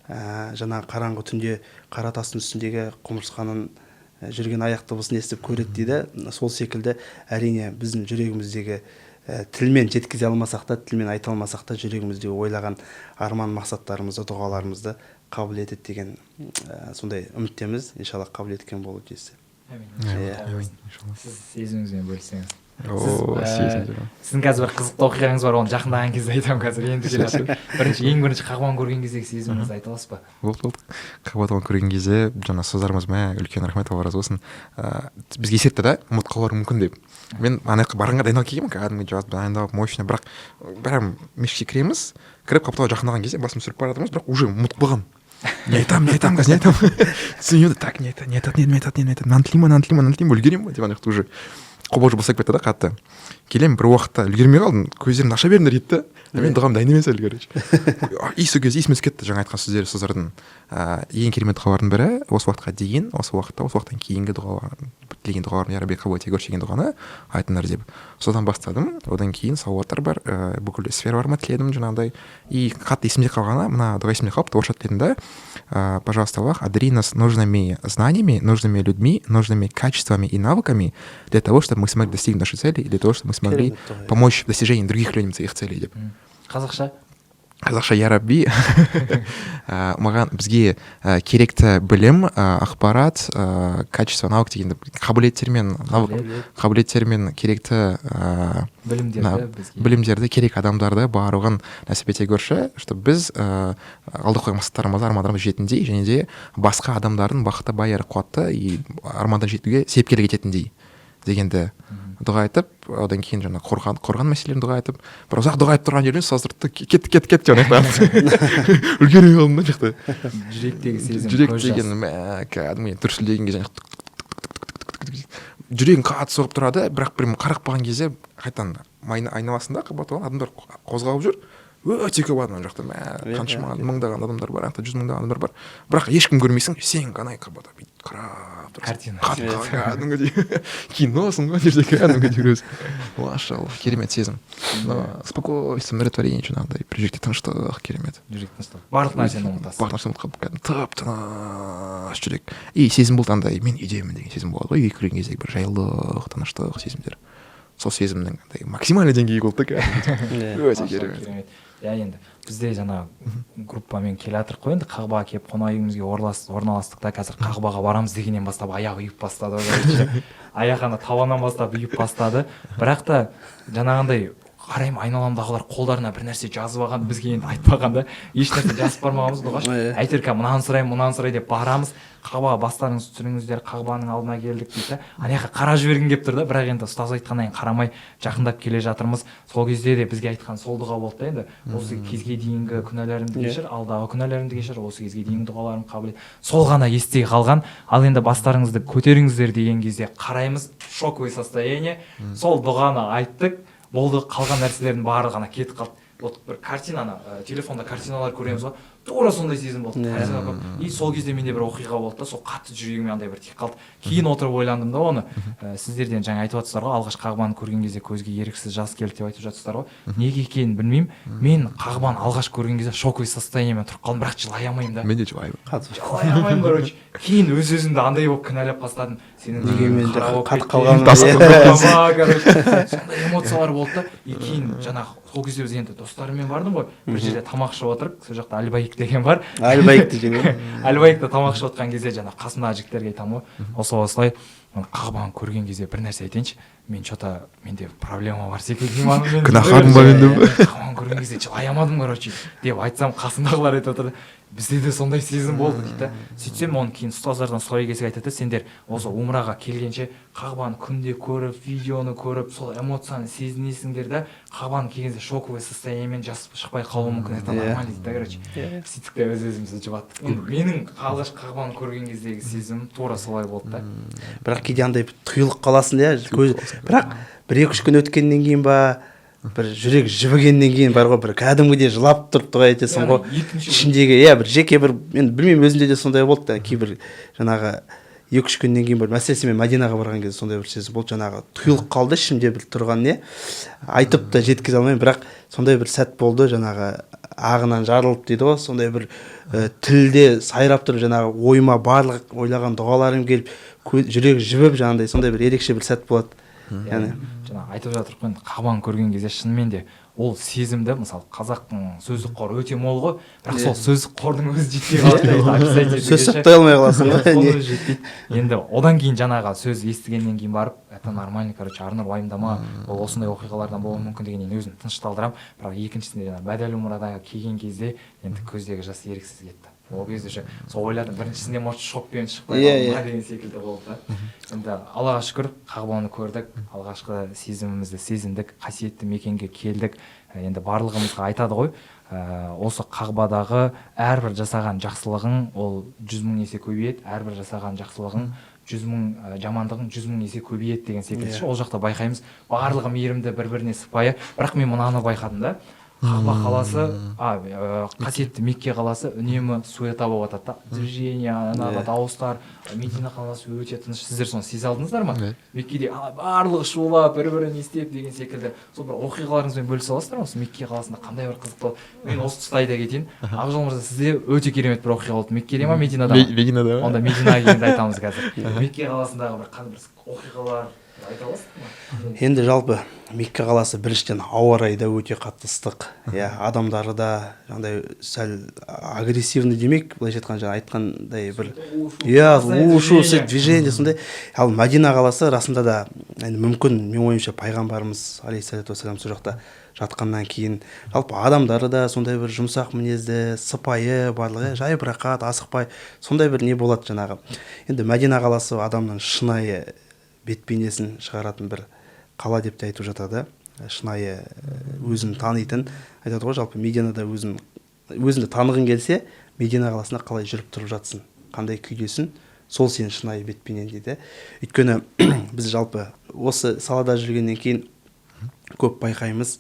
жаңағы қараңғы түнде қара тастың үстіндегі құмырсқаның жүрген аяқ дыбысын естіп көреді дейді. Сол секілді, әрине, біздің жүрегіміздегі, тілмен жеткізе алмасақ та, тілмен айта алмасақ та, жүрегіміздегі ойлаған арман мақсаттарымызды, дұғаларымызды қабыл етеді деген сондай үміттеміз. Иншалла, қабыл еткен болып жетсе. Әмин. Иә. Әмин, иншалла. Сіз сезіміңізбен бөліссеңіз. О, сезімдер. Сіздің қазір бір қызықты оқиғаңыз бар, оны жақындаған кезде айтамын, қазір енді келе жатыр. Ең бірінші Қағбаны көрген кездегі сезіміңізді айта аласыз ба? Болды, болды. Қағбаны көрген кезде жаңа ұстаздарымыз, мә, үлкен рахмет, Алла разы болсын, бізге ескертті да, ұмытып қалулары мүмкін деп. Мен ана жаққа барғанға дайындалып келгенмін, кәдімгі жазып дайындалып, мощно. Бірақ прям мешітке кіреміз, кіріп, Қағбаға жақындаған кезде басымды түсіріп бара жатырмыз, бірақ уже ұмытып қалғанмын. Не айтамын, не айтамын қазір, не айтамын, түсінемін. Так, не айтамын, не айтатын едім, не айтатын едім, не айтатын, мынаны тілеймін ба, мынаны тілеймін ба, мынаны тілеймін ба, үлгеремін ба деп, ана жақта уже қобалжу бастап кетті да қатты. Келемін, бір уақытта үлгермей қалдым. «Көздеріңді аша беріңдер», — дейді да. Мен дұғам дайын емес әлі, короче. И сол кезде есіме түсіп кетті жаңа айтқан сөздер ұстаздардың. Ең керемет дұғалардың бірі осы уақытқа дейін, осы уақытта, осы уақыттан кейінгі дұғалар, тілеген дұғаларым, я Рабби, қабыл ете көрші деген дұғаны айтыңдар деп. Содан бастадым. Одан кейін салауаттар бар, бүкіл сфераларыма тіледім жаңағыдай. И қатты есімде қалғаны мына дұға есімде қалыпты, орысша тіледім да: «Пожалуйста, Аллах, одари нас нужными знаниями, нужными людьми, нужными качествами и навыками для того, чтобы мы смогли достигнуть нашей цели, и для того, чтобы мы смогли Керемет дұға, иә. помочь в достижении других людям их целей», — деп. Қазақша? Қазақша: я Рабби, маған, бізге керекті білім, ақпарат, качество, навык дегенді, қабілеттер мен навык, қабілеттер мен керекті білімдерді бізге. Білімдерді, керек адамдарды барлығын нәсіп ете көрші, чтобы біз алда қойған мақсаттарымызға, армандарымызға жететіндей және де басқа адамдардың бақытты, бай әрі қуатты и армандарына жетуге себепкерлік ететіндей дегенді дұға айтып. Одан кейін жаңа қорған мәселелерін дұға айтып, бір ұзақ дұға айтып тұрған жерден ұстаз тұрды да, «Кеттік, кеттік, кеттік» деп ана үлгермей қалдым да мына жақта. Жүректегі сезім, Жүрек көз жас. деген, мә, кәдімгі дүрсілдеген кезде жүрегің қатты соғып тұрады. Бірақ бір қарап қалған кезде қайтадан айналасында қабат адамдар қозғалып жүр, өте көп адам ана жақта, мә, қаншама мыңдаған адамдар бар ана жақта, жүз мыңдаған адамдар бар, бірақ ешкім көрмейсің, сен ғана қабатта бүйтіп қарап тұрсың. Картина. Қатып қалған, кәдімгідей киносың ғой ана жерде, кәдімгідей өзі, машалла, керемет сезім. Но спокойствие, умиротворение, жаңағыдай бір жүректе тыныштық, керемет. Жүрек тыныштық, барлық нәрсені ұмытасың. Барлық нәрсені ұмытып қалып, кәдімгі тып тыныш жүрек и сезім болды андай, мен үйдемін деген сезім болады ғой үйге кірген кездегі бір жайлылық, тыныштық сезімдер. Сол сезімнің андай максимальный деңгейі болды да кәдімгідей. Өте Машалла, керемет. Керемет, иә. Енді бізде жаңа группамен келе жатырмық қой, енді Қағбаға келіп, қонақ үйімізге орналастық та, қазір Қағбаға барамыз дегеннен бастап аяқ ұйып бастады ғой, короче. Аяқ ана табаннан бастап ұйып бастады. Бірақ та жаңағындай қараймын, айналамдағылар қолдарына бір нәрсе жазып алған, бізге енді айтпаған да, еш нәрсе жазып бармағанбыз дұғаш. Әйтеуір қазір мынаны сұраймын, мынаны сұрай деп барамыз. «Қағбаға бастарыңызды түсіріңіздер, Қағбаның алдына келдік», — дейді да. Ана жаққа қарап жібергім келіп тұр да, бірақ енді ұстаз айтқаннан кейін қарамай жақындап келе жатырмыз. Сол кезде де бізге айтқан сол дұға болды да енді: «Осы кезге дейінгі күнәларымды кешір, алдағы күнәларымды кешір, осы кезге дейінгі дұғаларым қабыл ет». Сол ғана есте қалған. Ал енді «Бастарыңызды көтеріңіздер» деген кезде қараймыз, шоковый состояние. Сол дұғаны айттық, болды, қалған нәрселердің барлығы ана кетіп қалды. Вот бір картина, ана телефонда картиналар көреміз ғой, тура сондай сезім болды. Картина көріп. И сол кезде менде бір оқиға болды да, сол қатты жүрегіме андай бір тиіп қалды. Кейін отырып ойландым да оны. Сіздерден жаңа айтып жатсыздар ғой, алғаш Қағбаны көрген кезде көзге еріксіз жас келді деп айтып жатсыздар ғой. Неге екенін білмеймін, мен Қағбаны алғаш көрген кезде шоковый состояние мен тұрып қалдым, бірақ жылай алмаймын да. Мен де жылаймын. Қатты. Жылай алмаймын, короче. Кейін өз өзімді андай болып кінәлап бастадым: сенің Неге жүрегің мен қара болып қатып кеткен, қалғанмын, тас иә. болып ма, короче, сондай эмоциялар болды да. И кейін жаңағы сол кезде біз енді достарыммен бардым ғой, бір жерде тамақ ішіп отырып, сол жақта Альбаик деген бар. Альбаик деген. Альбаикта тамақ ішіп отқан кезде жаңағы қасымдағы жігіттерге айтамын ғой: «Осы осылай, ана Қағбаны көрген кезде бір нәрсе айтайыншы, мен че то менде проблема бар секілді иманыммен. Күнәһармын ба мен?» — деп. «Қағбаны көрген кезде жылай алмадым, короче», — деп айтсам, қасымдағылар айтып отыр: «Бізде де сондай сезім болды», — дейді да. Сөйтсем, оны кейін ұстаздардан сұрай келсек, айтады да: «Сендер осы умраға келгенше Қағбаны күнде көріп, видеоны көріп, сол эмоцияны сезінесіңдер да, Қағбаны келген кезде шоковый состояние мен жас шықпай қалуы мүмкін, это нормально», — дейді да, короче. Сөйттік те өз өзімізді жұбаттық. Енді менің алғаш Қағбаны көрген кездегі сезімім тура солай болды да. Бірақ кейде андай бір тұйылып қаласың, иә, көз. Бірақ бір екі үш күн өткеннен кейін ба, бір жүрек жібігеннен кейін бар ғой, бір кәдімгідей жылап тұрып дұға етесің ғой. Яғни екінші Ішіндегі, иә, бір жеке бір, мен білмеймін, өзімде де сондай болды да. Кейбір жаңағы екі үш күннен кейін бір, әсіресе мен Мәдинаға барған кезде сондай бір сезім болды, жаңағы тұйылып қалды ішімде бір тұрған не, айтып та жеткізе алмаймын, бірақ сондай бір сәт болды, жаңағы ағынан жарылып дейді ғой, сондай бір тілде сайрап тұрып, жаңағы ойыма барлық ойлаған дұғаларым келіп, жүрек жібіп, жаңағыдай сондай бір ерекше бір сәт болады яғни. Жаңа айтып жатырмық қой енді, Қағбаны көрген кезде шынымен де Ол сезімді, мысалы, қазақтың сөздік қоры өте мол ғой, бірақ сол сөздік қордың өзі жетпей қалады. Сөз сақтай алмай қаласың ғой. Соның өзі жетпейді. Енді одан кейін, жаңағы сөз естігеннен кейін барып, это нормально, короче, Арнұр, уайымдама, ол осындай оқиғалардан болуы мүмкін дегеннен кейін өзімді тынышталдырамын. Бірақ екіншісінде, жаңағы бәдәл умраға келген кезде енді көздегі жас еріксіз кетті. Ол кезде уже сол ойладым, біріншісінде, может, шокпен шықпай қалдым ба деген секілді болды да. Енді Аллаға шүкір, Қағбаны көрдік, алғашқы сезімімізді сезіндік, қасиетті мекенге келдік. Енді барлығымызға айтады ғой, осы Қағбадағы әрбір жасаған жақсылығың ол 100 000 есе көбейеді, әрбір жасаған жақсылығың 100 000, жамандығың 100 000 есе көбейеді деген секілді. Ол жақта байқаймыз, барлығы мейірімді, бір біріне сыпайы. Бірақ мен мынаны байқадым да: Қағба қаласы, қасиетті Мекке қаласы үнемі суета болып жатады да, движение, анағы дауыстар. Медина қаласы өте тыныш. Сіздер соны сезе алдыңыздар ма? Меккеде барлығы шулап, бір бірін естеп деген секілді. Сол бір оқиғаларыңызбен бөлісе аласыздар ма? Осы Мекке қаласында қандай бір қызықты болды? Мен осы тұста айта кетейін, Ақжол мырза, сізде өте керемет бір оқиға болды. Меккеде ма, Мединада ма? Мединада ма? Онда Мединаға келгенде айтамыз. Қазір Мекке қаласындағы бір қандай бір оқиғалар айта аласыз ба? Енді жалпы Мекке қаласы, біріншіден, ауа райы да өте қатты ыстық, иә, адамдары да жаңағыдай сәл агрессивный демек, былайша айтқан, жаңа айтқандай бір, иә, у шу, движение сондай. Ал Мәдина қаласы расында да енді мүмкін, менің ойымша, пайғамбарымыз алейхисалату уассалам сол жақта жатқаннан кейін жалпы адамдары да сондай бір жұмсақ мінезді, сыпайы, барлығы жайбарақат, асықпай, сондай бір не болады жаңағы. Енді Мәдина қаласы адамның шынайы бет бейнесін шығаратын бір қала деп те айтып жатады. Шынайы өзін танитын айтады ғой. Жалпы Мединада өзін өзіңді танығың келсе, Медина қаласында қалай жүріп тұрып жатсың, қандай күйдесің, сол сенің шынайы бет бейнең дейді. Өйткені біз жалпы осы салада жүргеннен кейін көп байқаймыз,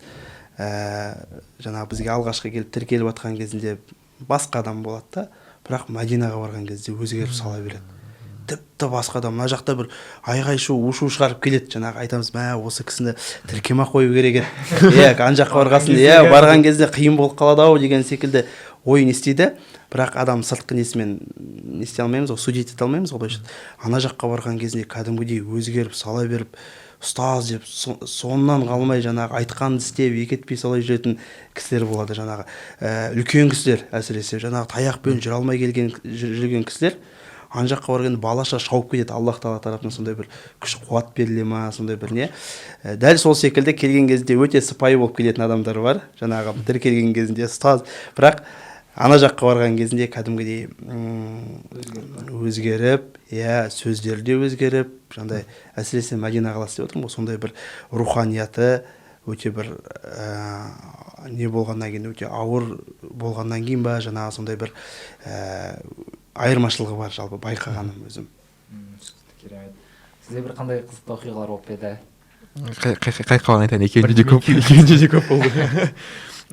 жаңағы бізге алғашқы келіп тіркеліп жатқан кезінде басқа адам болады да, бірақ Мәдинаға барған кезде өзгеріп сала береді, тіпті басқа адам. Мына жақта бір айғай шу, у шу шығарып келеді, жаңағы айтамыз: мә, осы кісіні тіркемей ақ қою керек еді, иә, ана жаққа барғасын, иә, барған кезде қиын болып қалады ау деген секілді ой не істейді. Бірақ адам сыртқы несімен не істей алмаймыз ғой, судить ете алмаймыз ғой былайша. Ана жаққа барған кезінде кәдімгідей өзгеріп сала беріп, ұстаз деп соңынан қалмай, жаңағы айтқанын істеп, екі етпей солай жүретін кісілер болады. Жаңағы үлкен кісілер, әсіресе жаңағы таяқпен жүре алмай келген жүрген кісілер ана жаққа барғанда балаша шауып кетеді. Аллах тағала тарапынан сондай бір күш қуат беріле ма, сондай бір не. Дәл сол секілді келген кезде өте сыпайы болып келетін адамдар бар, жаңағы тіркелген кезінде ұстаз, бірақ ана жаққа барған кезінде кәдімгідей өзгеріп, иә, сөздері де өзгеріп жаңағыдай. Әсіресе Мәдина қаласы деп отырмын ғой, сондай бір руханияты өте бір не болғаннан кейін, өте ауыр болғаннан кейін ба, жаңағы сондай бір айырмашылығы бар жалпы байқағаным өзім. Түсінікті, керемет. Сізде бір қандай қызықты оқиғалар болып па еді? Қай қаланы айтайын? Екеуінде де көп, екеуінде де көп болды.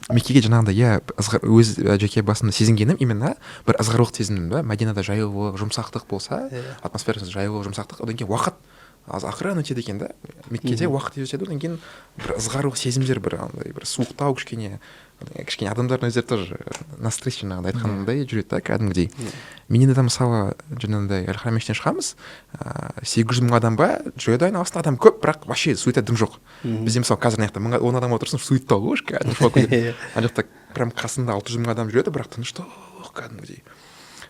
Меккеге жаңағыдай, иә, өз жеке басымда сезінгенім именно бір ызғарлық сезіндім да. Мәдинада жайлылық, жұмсақтық болса, атмосферасы жайлылық, жұмсақтық, одан кейін уақыт аз, ақырын өтеді екен да. Меккеде уақыт өтеді, одан кейін бір ызғарлық сезімдер, бір андай бір суықтау, кішкене кішкене адамдардың өздері тоже на стрессе, жаңағыдай айтқанымдай, жүреді да кәдімгідей. Мединада, мысалы, жаңағыдай әл Харам мешітінен шығамыз, 800 000 адам ба жүреді, айналасында адам көп, бірақ вообще суета, дым жоқ. Бізде, мысалы, қазір мына жақта 10 адам отырсың, суета ғой, кәдімгі шулап кетеді. Ана жақта прям қасында 600 000 адам жүреді, бірақ тыныштық кәдімгідей.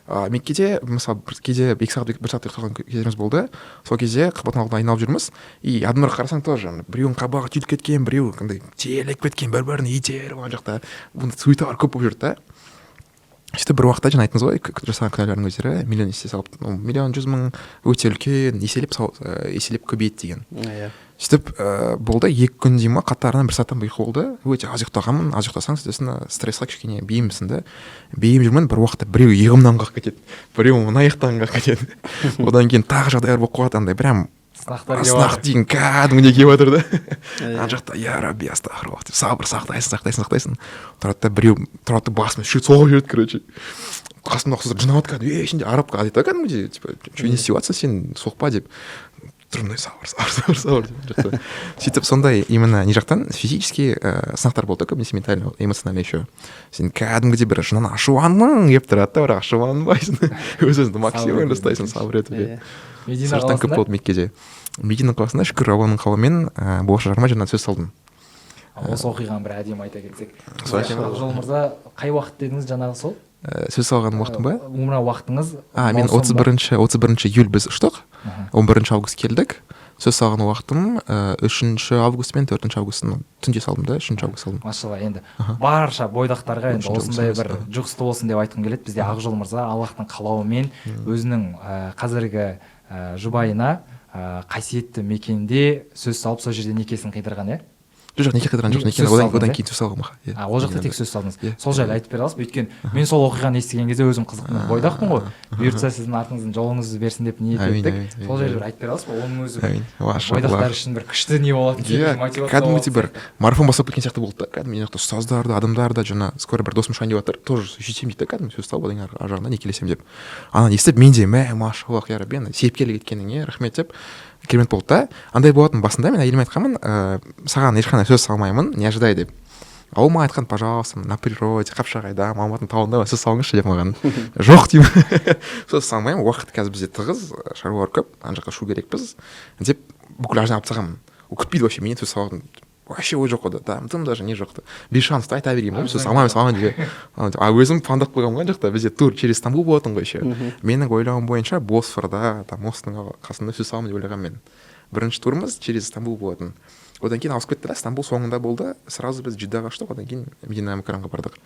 Меккеде, мысалы, бір кейде 2 сағат, бір сағат ұйықтаған кездеріміз болды. Сол кезде Қабаттың алдына айналып жүрміз, и адамдарға қарасаң, тоже біреуінің қабағы түйіліп кеткен, біреуі андай терлеп кеткен, бір бірін итеріп, ана жақта бұндай суеталар көп болып жүрді да. Сөйтіп бір уақытта, жаңа айттыңыз ғой, жасаған күнәлардың өздері миллион есе салып, ну, миллион, 100 000, өте үлкен еселеп еселеп көбейеді деген. Сөйтіп болды, 2 күн дей ма, қатарынан бір сағаттан ұйқы болды. Өте аз ұйықтағанмын. Аз ұйықтасаң, соответственно, стрессқа кішкене бейімсің да. Бейім жүрмін. Бір уақытта біреу иығымнан қағып кетеді, біреу мына иықтан қағып кетеді, одан кейін тағы жағдайлар болып қалады, андай прям сынақтар келіп сынақ жатыр. Деген кәдімгідей келіп жатыр да. Ана жақта я рабби, астағфируллах деп сабыр сақтайсың, сақтайсың, сақтайсың. Тұрады да, біреу тұрады да, басыма үш рет соғып жібереді. Короче, қасымдағы қыздар жинап жатыр кәдімгі: «Ей, сен де арабқа», — дейді да кәдімгідей, типа, че, не істеп жатрсың сен, соқпа деп тұрмын да. Сабыр, сабыр, сабыр, сабыр деп жақта. Сөйтіп сондай именно не жақтан физический сынақтар болды да, көбінесе ментально, эмоционально еще. Сен кәдімгідей бір жыннан ашуланғың келіп тұрады да, бірақ ашуланбайсың, өз өзіңді максимально ұстайсың, сабыр етуге. Медина Сол жақтан көп қаласында болды. Меккеде, Медина қаласында, шүкір, Алланың қалауымен, болашақ жарыма жаңа сөз салдым. Осы оқиғаны бір әдемі айта кетсек. Солай екен. Ақжол мырза, қай уақыт дедіңіз жаңағы сол? Сөз салған уақытым ба? Умра уақытыңыз. А, мен маусым ба? 31 июль біз ұштық, 11 август келдік. Сөз салған уақытым 3 август пен 4 августтың түнде салдым да, 3 август салдым. Машалла, енді барша бойдақтарға енді 3 август осындай емес, бір жұғысты болсын деп айтқым келеді. Бізде Ақжол мырза Аллахтың қалауымен өзінің қазіргі жұбайына қасиетті мекенде сөз салып, сол жерде некесін қидырған, иә? Жоқ, неке қидырған жоқ. Сөз Некені одан салдыңыз, одан иә? кейін сөз салғанмын, иә. А, ол жақта тек сөз салдыңыз. Иә. Сол жайлы айтып бере аласыз ба? Өйткені мен сол оқиғаны естіген кезде өзім қызықтым, бойдақпын ғой, бұйыртса, сіздің артыңыздан жолыңыз берсін деп ниет Әмин, еттік. әмин, Сол әмин. жайлы бір айтып бере аласыз ба? Оның өзі бір Әмин, машалла. бойдақтар үшін бір күшті не болатын Иә, мотивация кәдімгідей болатын бір сияқты. марафон бастап кеткен сияқты болды да. Кәдімгі мына жақта ұстаздар да, адамдар да, жаңа скоро бір досым шығайын деп жатыр, тоже сөйтсем дейді да, кәдімгі сөз тауып, одан кейін ар жағында некелесемін деп. Ананы естіп, мен де: «Мә, машаллах, я рабби, ана себепкерлік еткеніңе рахмет», – деп. Керемет болды да. Андай болатын, басында мен әйеліме айтқанмын: «Саған ешқандай сөз салмаймын, не ожидай», – деп. А ол маған айтқан: «Пожалуйста, на природе, Қапшағайда, Мамытың тауында сөз салыңызшы», – деп. Маған: «Жоқ, – деймін, – сөз салмаймын, уақыт қазір бізде тығыз, шаруалар көп, ана жаққа ұшу керекпіз», – деп бүкіл ажын алып тастағанмын. Ол күтпейді вообще менен сөз салатын, вообще ой жоқ онда, там тым даже не жоқ та, без шанс та айта бергенмін ғой: «Сөз салмаймын, салмаймын», – деп. А өзім пландап қойғанмын ғой. Ана жақта бізде тур через Стамбул болатын ғой еще. Менің ойлауым бойынша, Босфорда, там мосттың қасында сөз саламын деп ойлағанмын мен. Бірінші турымыз через Стамбул болатын, одан кейін ауысып кетті да, Стамбул соңында болды. Сразу біз Джиддаға ұштық, одан кейін Медина Мүкәрамға бардық.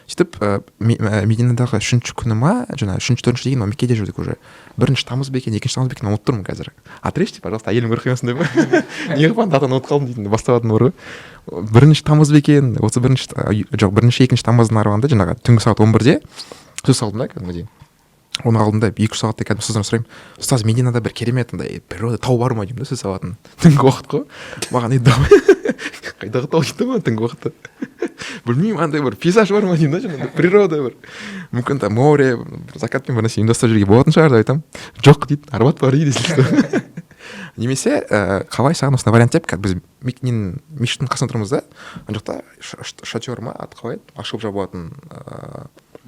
Сөйтіп Мединадағы үшінші күні ма, жаңағы үшінші, төртінші деген, Меккеде жүрдік уже. 1 тамыз ба екен, 2 тамыз ба екен, ұмытып тұрмын қазір. Отрежьте, пожалуйста, әйелім көріп қалмасын деп. «Неғып ана датаны ұмытып қалдым» дейтін басталатын бар ғой. 1 тамыз ба екен, 31, жоқ, 1, 2 тамыздың аралығында жаңағы түнгі сағат 11-де сөз салдым да кәдімгідей. Оның алдында 2-3 сағаттай кәдімгі ұстаздан сұраймын: «Ұстаз, Мединада бір керемет андай природа, тау бар ма?» – деймін да. Сөз салатын түнгі уақыт қой. Маған: «Ей, қайдағы тау?» – дейді да маған. «Түнгі уақытта білмеймін, андай бір пейзаж бар ма деймін да, жаңағыдай природа бір, мүмкін, там море, бір закатпен бір нәрсе ұйымдастырып жіберуге болатын шығар», – деп айтамын. «Жоқ, – дейді, – Арбат бар», – дейді. Немесе «Қалай саған осындай вариант?» – деп. Біз ненің, мешіттің қасында тұрмыз да, ана жақта шатер ма, аты қалай еді, ашылып жабылатын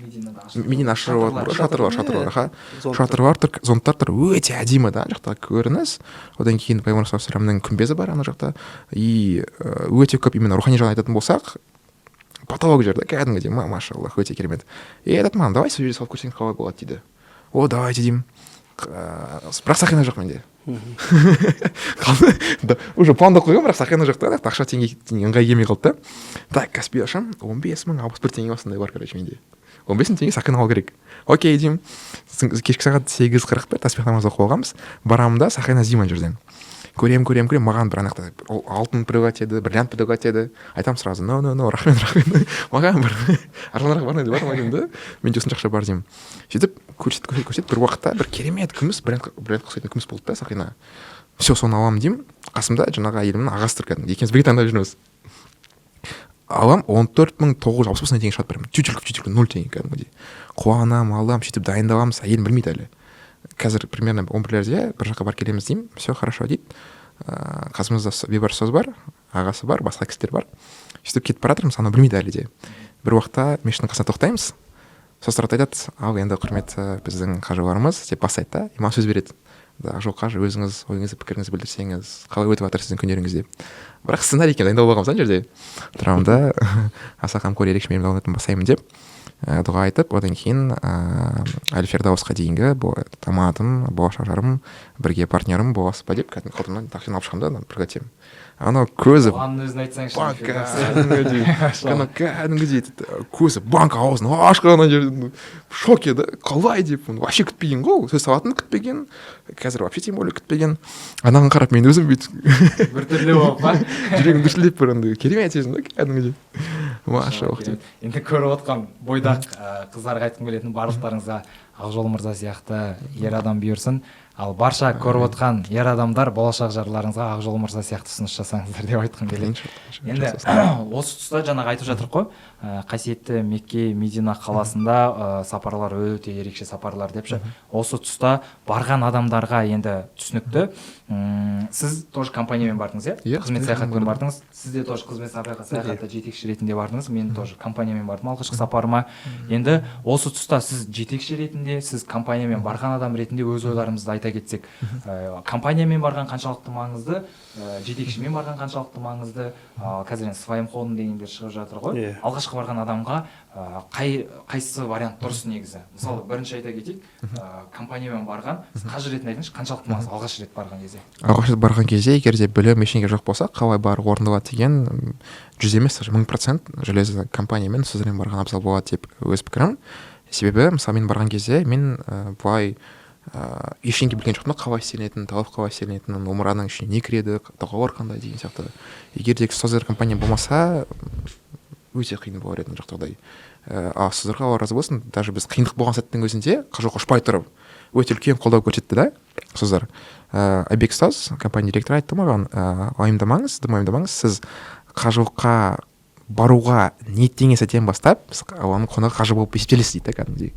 Медина ашылып жабылатын бір шатырлар, шатырлар, аха, шатырлар тұр, зонттар тұр, өте әдемі да ана жақтағы көрініс. Одан кейін пайғамбар саллаллаху күмбезі бар ана жақта и өте көп, именно рухани жағынан айтатын болсақ, потолок жер да кәдімгідей, машаллах, өте керемет. И айтады маған: «Давай сол жерде салып көрсең, қалай болады?» – дейді. «О, давайте», – деймін. Бірақ сақина жоқ менде. Уже пландап қойғанмын, бірақ сақина жоқ та. Ақша теңге ыңғай келмей қалды да. Так, Каспи ашамын, 15 061 теңге осындай бар. Короче, менде 15 000 теңге, сақина алу керек. «Окей», – деймін. Кешкі сағат 8:41, таспих намаз оқып алғанбыз. Барамын да, сақина іздеймін. Ана жерден көремін, көремін, көремін. Маған бір ана жақта алтын предлагать етеді, бриллиант предлагать етеді. Айтамын сразу: «Но, но, но, рахмет, рахмет, маған бір арзанырақ бар ма, бар ма?» – деймін да. «Менде осынша ақша бар», – деймін. Сөйтіп көрсетіп, көрсетіп, көрсетіп, бір уақытта бір керемет күміс, бриллиантқа ұқсайтын күміс болды да сақина. «Все, соны аламын», – деймін. Қасымда жаңағы әйелімнің ағасы тұр кәдімгі, екеуміз бірге таңдап жүрміз. Аламын, 14 965 теңге шығады прям, тютелька в тютельку, ноль теңге. Кәдімгідей қуанамын, аламын. Сөйтіп дайындаламыз, әйелім білмейді әлі. «Қазір примерно 11-лерде бір жаққа барып келеміз», – деймін. «Все хорошо», – дейді. Қасымызда Бейбарыс ұстаз бар, ағасы бар, басқа кісілер бар. Сөйтіп кетіп бара жатырмыз, анау білмейді әлі де. Бір уақытта мешіттің қасына тоқтаймыз. Сол тұрады, айтады: «Ал енді, құрметті біздің қажыларымыз», – деп бастайды да, и маған сөз береді: «Ақжол қажы, өзіңіз ойыңызды, пікіріңізді білдірсеңіз, қалай өтіп жатыр сіздің күндеріңіз?» – деп. Бірақ сценарий екен, дайындалып алғанбыз. Ана жерде тұрамын да, «Аса қамқор, ерекше мейірімді бастаймын» деп, дұға айтып, одан кейін әл фирдаусқа дейінгі аманатым, болашақ жарым, бірге партнерім боласыз ба деп, кәдімгі қалтамнан тақшаны алып шығамын да, бір анау көзі Оған өзін айтсаңызшы. Банк кәдімгідей, анау кәдімгідей көзі банк, аузын ашқан ана жерде, в шоке да, қалай деп. Вообще күтпеген ғой, ол сөз салатынын күтпеген, қазір вообще тем более күтпеген. Анаған қарап мен өзім бүйтіп біртүрлі болып па? Жүрегім дүрсілдеп, бір андай керемет сезім да кәдімгідей, машаллах деп. Енді көріп отқан бойдақ қыздарға айтқым келетіні: барлықтарыңызға Ақжол мырза сияқты ер адам бұйырсын. Ал барша көріп отқан ер адамдар, болашақ жарларыңызға Ақжол мырза сияқты ұсыныс жасаңыздар деп айтқым келеді. Енді осы тұста жаңағы айтып жатырмық қой, қасиетті Мекке, Медина қаласында сапарлар өте ерекше сапарлар деп ше. Осы тұста барған адамдарға енді түсінікті, сіз тоже компаниямен бардыңыз, иә? Иә. Қызмет саяхатпен бардыңыз. Сіз де тоже қызмет саяхатта жетекші ретінде бардыңыз. Мен тоже компаниямен бардым алғашқы сапарыма. Енді осы тұста сіз жетекші ретінде, сіз компаниямен барған адам ретінде өз ойларыңызды айта кетсек, компаниямен барған қаншалықты маңызды, жетекшімен барған қаншалықты маңызды? Қазір енді своим ходом дегендер шығып жатыр ғой. Иә. Алғашқы барған адамға қайсысы вариант дұрыс негізі? Мысалы, бірінші айта кетейік, компаниямен барған, сіз қажы ретінде айтыңызшы, қаншалықты маңызды алғаш рет барған кезде? Алғаш рет барған кезде, егер де білім, ештеңе жоқ болса, қалай барып орындалады деген, 100 емес, даже 1000% железно компаниямен, ұстаздармен барған абзал болады деп өз пікірім. Себебі, мысалы, мен барған кезде мен былай ештеңе білген жоқпын да: қалай істелінетінін, тауаф қалай істелінетінін, умраның ішіне не кіреді, дұғалар қандай деген сияқты. Егер де ұстаздар, компания болмаса, өте қиын болар еді мына жақтағыдай. Ал ұстаздарға Алла разы болсын, даже біз қиындық болған сәттің өзінде, қажылыққа ұшпай тұрып, өте үлкен қолдау көрсетті да ұстаздар. Айбек ұстаз, компания директоры, айтты маған: «Уайымдамаңыз, дым уайымдамаңыз, сіз қажылыққа баруға ниеттенген сәттен бастап сіз Алланың қонағы, қажы болып есептелесіз», — дейді да кәдімгідей.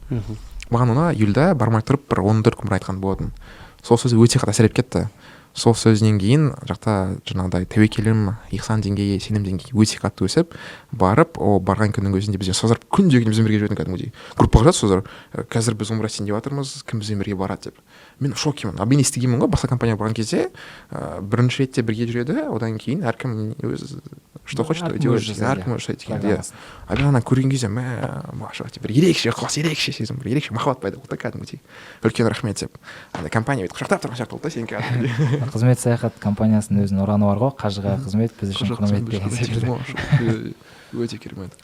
Маған оны июльда бармай тұрып бір 14 күн бұрын айтқан болатын. Сол сөзі өте қатты әсер етіп кетті. Сол сөзінен кейін жақта жаңағыдай тәуекелім, ихсан деңгейі, сенім деңгейі өте қатты өсіп барып, ол барған күннің өзінде бізден ұстаздар күнде бізбен бірге жүретін, кәдімгідей группаға жазады ұстаздар: «Қазір біз умра істейін деп жатырмыз, кім бізбен бірге барады?» — деп. Мен в шокемін. А мен естігенмін ғой, басқа компанияға барған кезде бірінші ретте бірге жүреді, одан кейін әркім өзі что хочет, то делает, әркім өзі жасайды деген, иә. А мен ана көрген кезде, мә, машалла, бір ерекше ықылас, ерекше сезім, бір ерекше махаббат пайда болды да кәдімгідей. Үлкен рахмет деп, андай компания бүйтіп құшақтап тұрған сияқты болды да сені кәдімгідей. Қызмет саяхат компаниясының өзінің ұраны бар ғой: «Қажыға қызмет біз үшін құрмет» деген секілді. Өте керемет.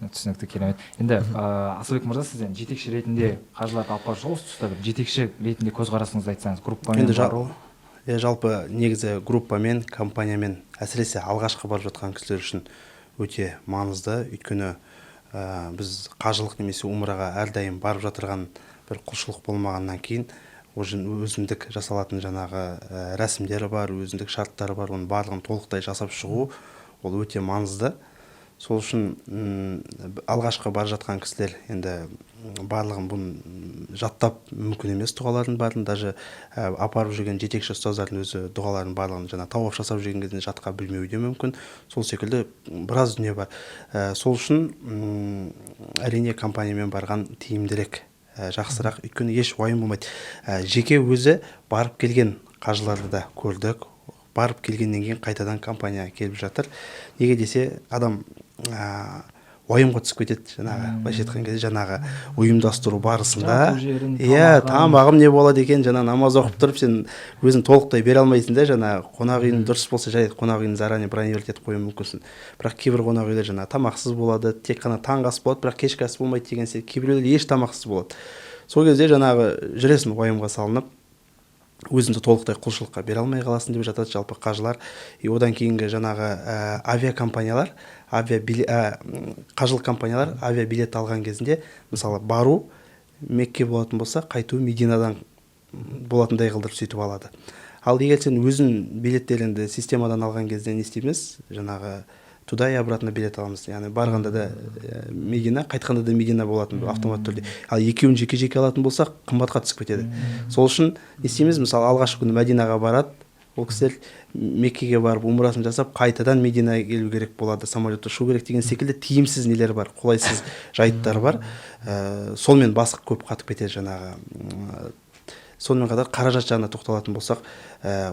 Түсінікті, керемет. Енді Асылбек мырза, сіз енді жетекші ретінде қажыларды алып барып, осы тұста бір жетекші ретінде көзқарасыңызды айтсаңыз, группамен енді бару. Иә, жалпы негізі группамен, компаниямен, әсіресе алғашқы барып жатқан кісілер үшін өте маңызды. Өйткені біз қажылық немесе умраға әрдайым барып жатырған бір құлшылық болмағаннан кейін, өзіндік жасалатын жаңағы рәсімдері бар, өзіндік шарттары бар, оның барлығын толықтай жасап шығу ол өте маңызды. Сол үшін алғашқы бара жатқан кісілер енді барлығын бұны жаттап мүмкін емес, дұғалардың бәрін. Даже апарып жүрген жетекші ұстаздардың өзі дұғалардың барлығын жаңа тауаф жасап жүрген кезде жатқа білмеуі де мүмкін. Сол секілді біраз дүние бар. Сол үшін әрине компаниямен барған тиімдірек, жақсырақ, өйткені еш уайым болмайды. Жеке өзі барып келген қажыларды да көрдік, барып келгеннен кейін қайтадан компанияға келіп жатыр. Неге десе, адам уайымға түсіп кетеді жаңағы, былайша айтқан кезде, жаңағы ұйымдастыру барысында. Иә, тамағым не болады екен, жаңа намаз оқып тұрып сен өзің толықтай бере алмайсың да. Жаңағы қонақ үйің дұрыс болса, жарайды, қонақ үйін заранее бронировать етіп қоюы мүмкінсің, бірақ кейбір қонақ үйлер жаңағы тамақсыз болады, тек қана таңғы ас болады, бірақ кешкі ас болмайды деген сияқты, кейбіреулер еш тамақсыз болады. Сол кезде жаңағы жүресің уайымға салынып, өзіңді толықтай құлшылыққа бере алмай қаласың деп жатады жалпы қажылар. И одан кейінгі жаңағы авиакомпаниялар, қажылық компаниялар авиабилет алған кезінде, мысалы, бару Мекке болатын болса, қайту Мединадан болатындай қылдырып сөйтіп алады. Ал егер сен өзің билеттеріңді системадан алған кезде не істейміз? Жаңағы туда и обратно билет аламыз, яғни барғанда да Медина, қайтқанда да Медина болатын автоматты түрде. Ал екеуін жеке жеке алатын болсақ, қымбатқа түсіп кетеді. Сол үшін не істейміз? Мысалы, алғашқы күні Мәдинаға барады ол кісілер, Меккеге барып, умрасын жасап, қайтадан Мединаға келу керек болады, самолетта ұшу керек деген секілді тиімсіз нелер бар, қолайсыз жайттар бар. Сонымен бас көп қатып кетеді жаңағы. Сонымен қатар қаражат жағына тоқталатын болсақ,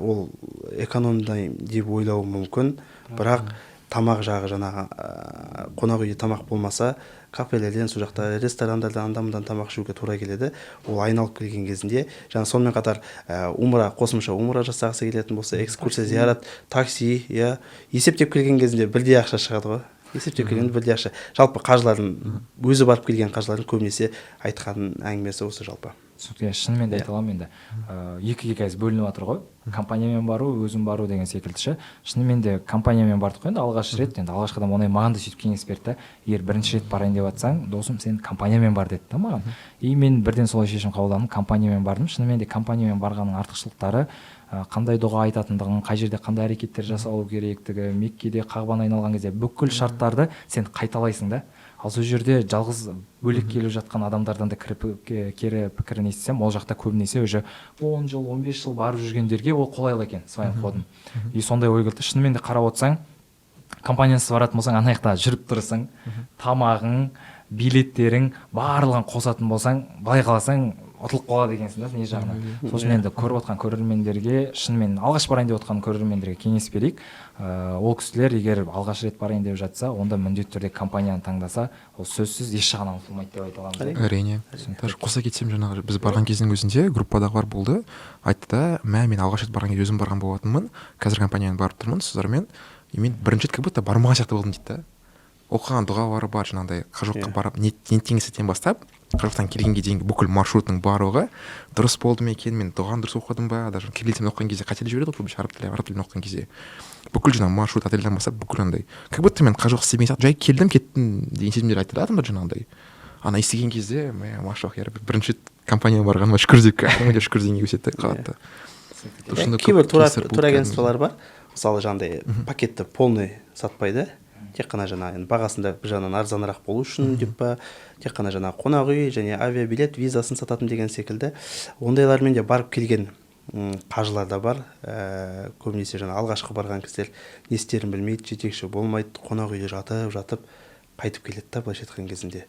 ол экономдаймын деп ойлауы мүмкін, бірақ тамақ жағы, жаңағы қонақ үйде тамақ болмаса, кафелерден, сол жақта ресторандардан, анда мындан тамақ ішуге тура келеді. Ол айналып келген кезінде жаңа, сонымен қатар умра, қосымша умра жасағысы келетін болса, экскурсия, зиярат, такси, иә, есептеп келген кезінде бірдей ақша шығады ғой, есептеп келгенде бірдей ақша. Жалпы қажылардың, өзі барып келген қажылардың көбінесе айтқан әңгімесі осы жалпы. Түсінікті, иә, шынымен де айта аламын. Енді екіге қазір бөлініп жатыр ғой: компаниямен бару, өзім бару деген секілді ше. Шынымен де компаниямен бардық қой енді алғаш рет. Енді алғашқыда оңай, маған да сөйтіп кеңес берді да: «Егер бірінші рет барайын деп жатсаң, досым, сен компаниямен бар», — деді да маған. И мен бірден солай шешім қабылдадым, компаниямен бардым. Шынымен де компаниямен барғанның артықшылықтары қандай дұға айтатындығын, қай жерде қандай әрекеттер жасалу керектігі, Меккеде Қағбаны айналған кезде бүкіл шарттарды сен қайталайсың да. Ал сол жерде жалғыз бөлек келіп жатқан адамдардан да кері пікірін естісем, ол жақта көбінесе уже 10 жыл, 15 жыл барып жүргендерге ол қолайлы екен своим ходом. И сондай ой келді. Шынымен де қарап отырсаң, компаниясыз баратын болсаң, ана жақта жүріп тұрсың, тамағың, билеттерің, барлығын қосатын болсаң, былай қаласаң. Ұтылып қалады екенсің да, не жағынан. Сол үшін енді көріп отқан көрермендерге, шынымен алғаш барайын деп отқан көрермендерге кеңес берейік. Ол кісілер егер алғаш рет барайын деп жатса, онда міндетті түрде компанияны таңдаса, ол сөзсіз еш жағынан ұтылмайды деп айта аламыз, иә? Әрине. Даже қоса кетсем, жаңағы біз барған кездің өзінде группадағылар болды, айтты да: «Мә, мен алғаш рет барған кезде өзім барған болатынмын, қазір компаниямен барып тұрмын ұстаздармен, и мен бірінші рет как будто бармаған сияқты болдым», — дейді да. Оқыған дұғалары бар, жаңағыдай қажылыққа барып ниеттенген сәттен бастап қажылықтан келгенге дейінгі бүкіл маршрутның барлығы дұрыс болды ма екен, мен дұғаны дұрыс оқыдым ба? Даже кириллицамен оқыған кезде қателеп жібереді ғой көбінесе, араб тілі, араб тілін оқыған кезде. Бүкіл жаңағы маршрут, отельден бастап бүкіл андай, как будто мен қажылық істемеген сияқты, жай келдім, кеттім деген сезімдер айтты да адамдар. Жаңағындай ана естіген кезде: «Мә, машаллах, я рабби, бірінші рет компанияға барғаныма шүкір», — деп, кәдімгідей шүкір дегенге өседі да, қалады да. Кейбір турагентстволар бар, мысалы, жаңағыдай пакетті полный сатпайды, тек қана жаңағы енді бағасында бір жағынан арзанырақ болу үшін деп па, тек қана жаңағы қонақ үй және авиабилет, визасын сататын деген секілді. Ондайлармен де барып келген қажылар да бар. Көбінесе жаңа алғашқы барған кісілер не істерін білмейді, жетекші болмайды, қонақ үйде жатып жатып қайтып келеді да, былайша айтқан кезінде.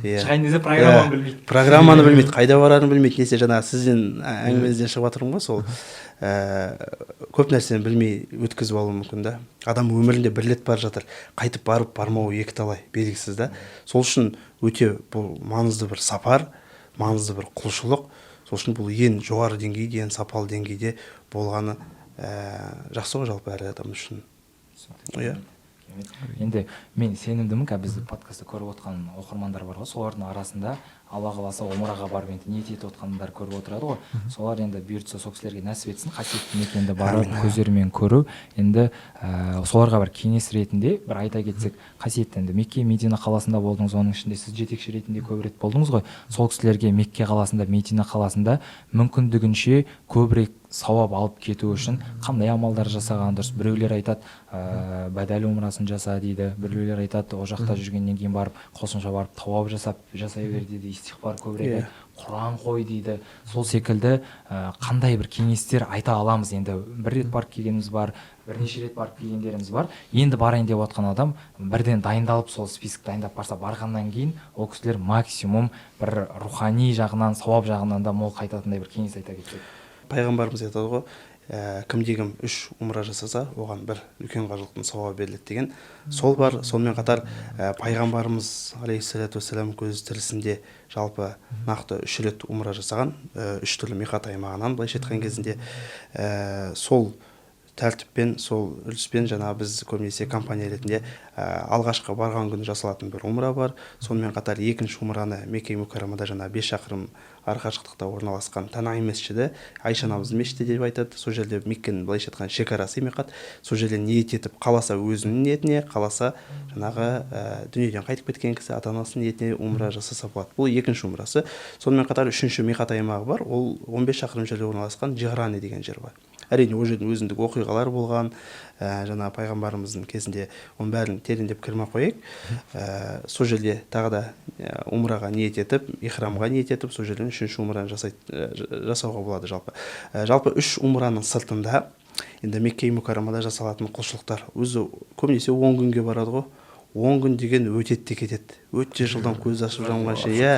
Иә, шығайын десе, программаны білмейді. Программаны білмейді, қайда барарын білмейді. Несе, жаңағы сізден әңгімеңізден шығып жатырмын ғой, сол көп нәрсені білмей өткізіп алуы мүмкін да. Адам өмірінде бір рет бара жатыр, қайтып барып бармауы екіталай, белгісіз да. Сол үшін өте бұл маңызды бір сапар, маңызды бір құлшылық. Сол үшін бұл ең жоғары деңгейде, ең сапалы деңгейде болғаны жақсы ғой жалпы әр адам үшін, иә. Енді мен сенімдімін, қазір бізді подкастты көріп отқан оқырмандар бар ғой, солардың арасында Алла қаласа, омраға барып енді ниет етіп отқандар көріп отырады ғой. Солар енді бұйыртса, сол кісілерге нәсіп етсін қасиетті мекенді барып көздерімен көру. Енді соларға бір кеңес ретінде бір айта кетсек, қасиетті енді Мекке, Медина қаласында болдыңыз, оның ішінде сіз жетекші ретінде көп рет болдыңыз ғой. Сол кісілерге Мекке қаласында, Медина қаласында мүмкіндігінше көбірек сауап алып кету үшін қандай амалдар жасаған дұрыс? Біреулер айтады, бәдәл умрасын жаса дейді, біреулер айтады, ол жақта жүргеннен кейін барып қосымша барып тауап жасап жасай бер дейді, истиғфар көбірек айт, құран қой дейді. Сол секілді қандай бір кеңестер айта аламыз? Енді бір рет барып келгеніміз бар, бірнеше рет барып келгендеріміз бар. Енді барайын деп жатқан адам бірден дайындалып, сол список дайындап барса, барғаннан кейін ол кісілер максимум бір рухани жағынан, сауап жағынан да мол қайтатындай бір кеңес айта кетсек. Пайғамбарымыз айтады ғой, кімде кім үш умра жасаса, оған бір үлкен қажылықтың сауабы беріледі деген. Сол бар. Сонымен қатар пайғамбарымыз алейхиссалату уассалам көзі тірісінде жалпы нақты үш рет умра жасаған, үш түрлі миқат аймағынан, былайша айтқан кезінде. Сол тәртіппен, сол үрдіспен жаңағы біз көбінесе компания ретінде алғашқы барған күні жасалатын бір умра бар. Сонымен қатар екінші умраны Мекке Мукаррамада жаңағы 5 шақырым ары қашықтықта орналасқан Танаим мешіті, Айша анамыздың мешіті деп айтады, сол жерде Меккенің, былайша айтқанда, шекарасы миқат. Сол жерде ниет етіп, қаласа өзінің ниетіне, қаласа жаңағы дүниеден қайтып кеткен кісі ата анасының ниетіне умра жасаса болады. Бұл екінші умрасы. Сонымен қатар үшінші миқат аймағы бар, ол 15 шақырым жерде орналасқан Джиғране деген жер бар. Әрине, ол жердің өзіндік оқиғалар болған жаңағы пайғамбарымыздың кезінде, оның бәрін тереңдеп кірмей ақ қояйық. Сол жерде тағы да умраға ниет етіп, ихрамға ниет етіп, сол жерден үшінші умраны жасайды, жасауға болады жалпы. Жалпы үш умраның сыртында енді Мекке Мукаррамада жасалатын құлшылықтар өзі көбінесе 10 күнге барады ғой. 10 күн деген өтеді де кетеді өте жылдам, көз ашып жұмғанша, иә.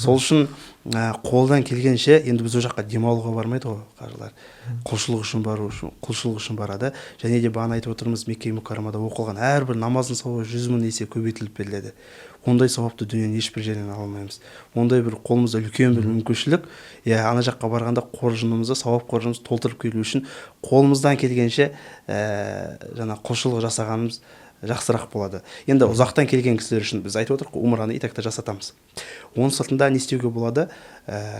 Сол үшін қолдан келгенше, енді біз ол жаққа демалуға бармайды ғой қажылар, құлшылық үшін бару үшін, құлшылық үшін барады. Және де бағана айтып отырмыз, Мекке Мукаррамада оқылған әрбір намаздың сауабы 100 000 есе көбейтіліп беріледі. Ондай сауапты дүниенің ешбір жерінен ала алмаймыз. Ондай бір қолымызда үлкен бір мүмкіншілік, иә. Ана жаққа барғанда қоржынымызды, сауап қоржынымызды толтырып келу үшін қолымыздан келгенше жаңа құлшылық жасағанымыз жақсырақ болады. Енді ұзақтан келген кісілер үшін біз айтып отырмық қой, умраны и так та жасатамыз. Оның сыртында не істеуге болады?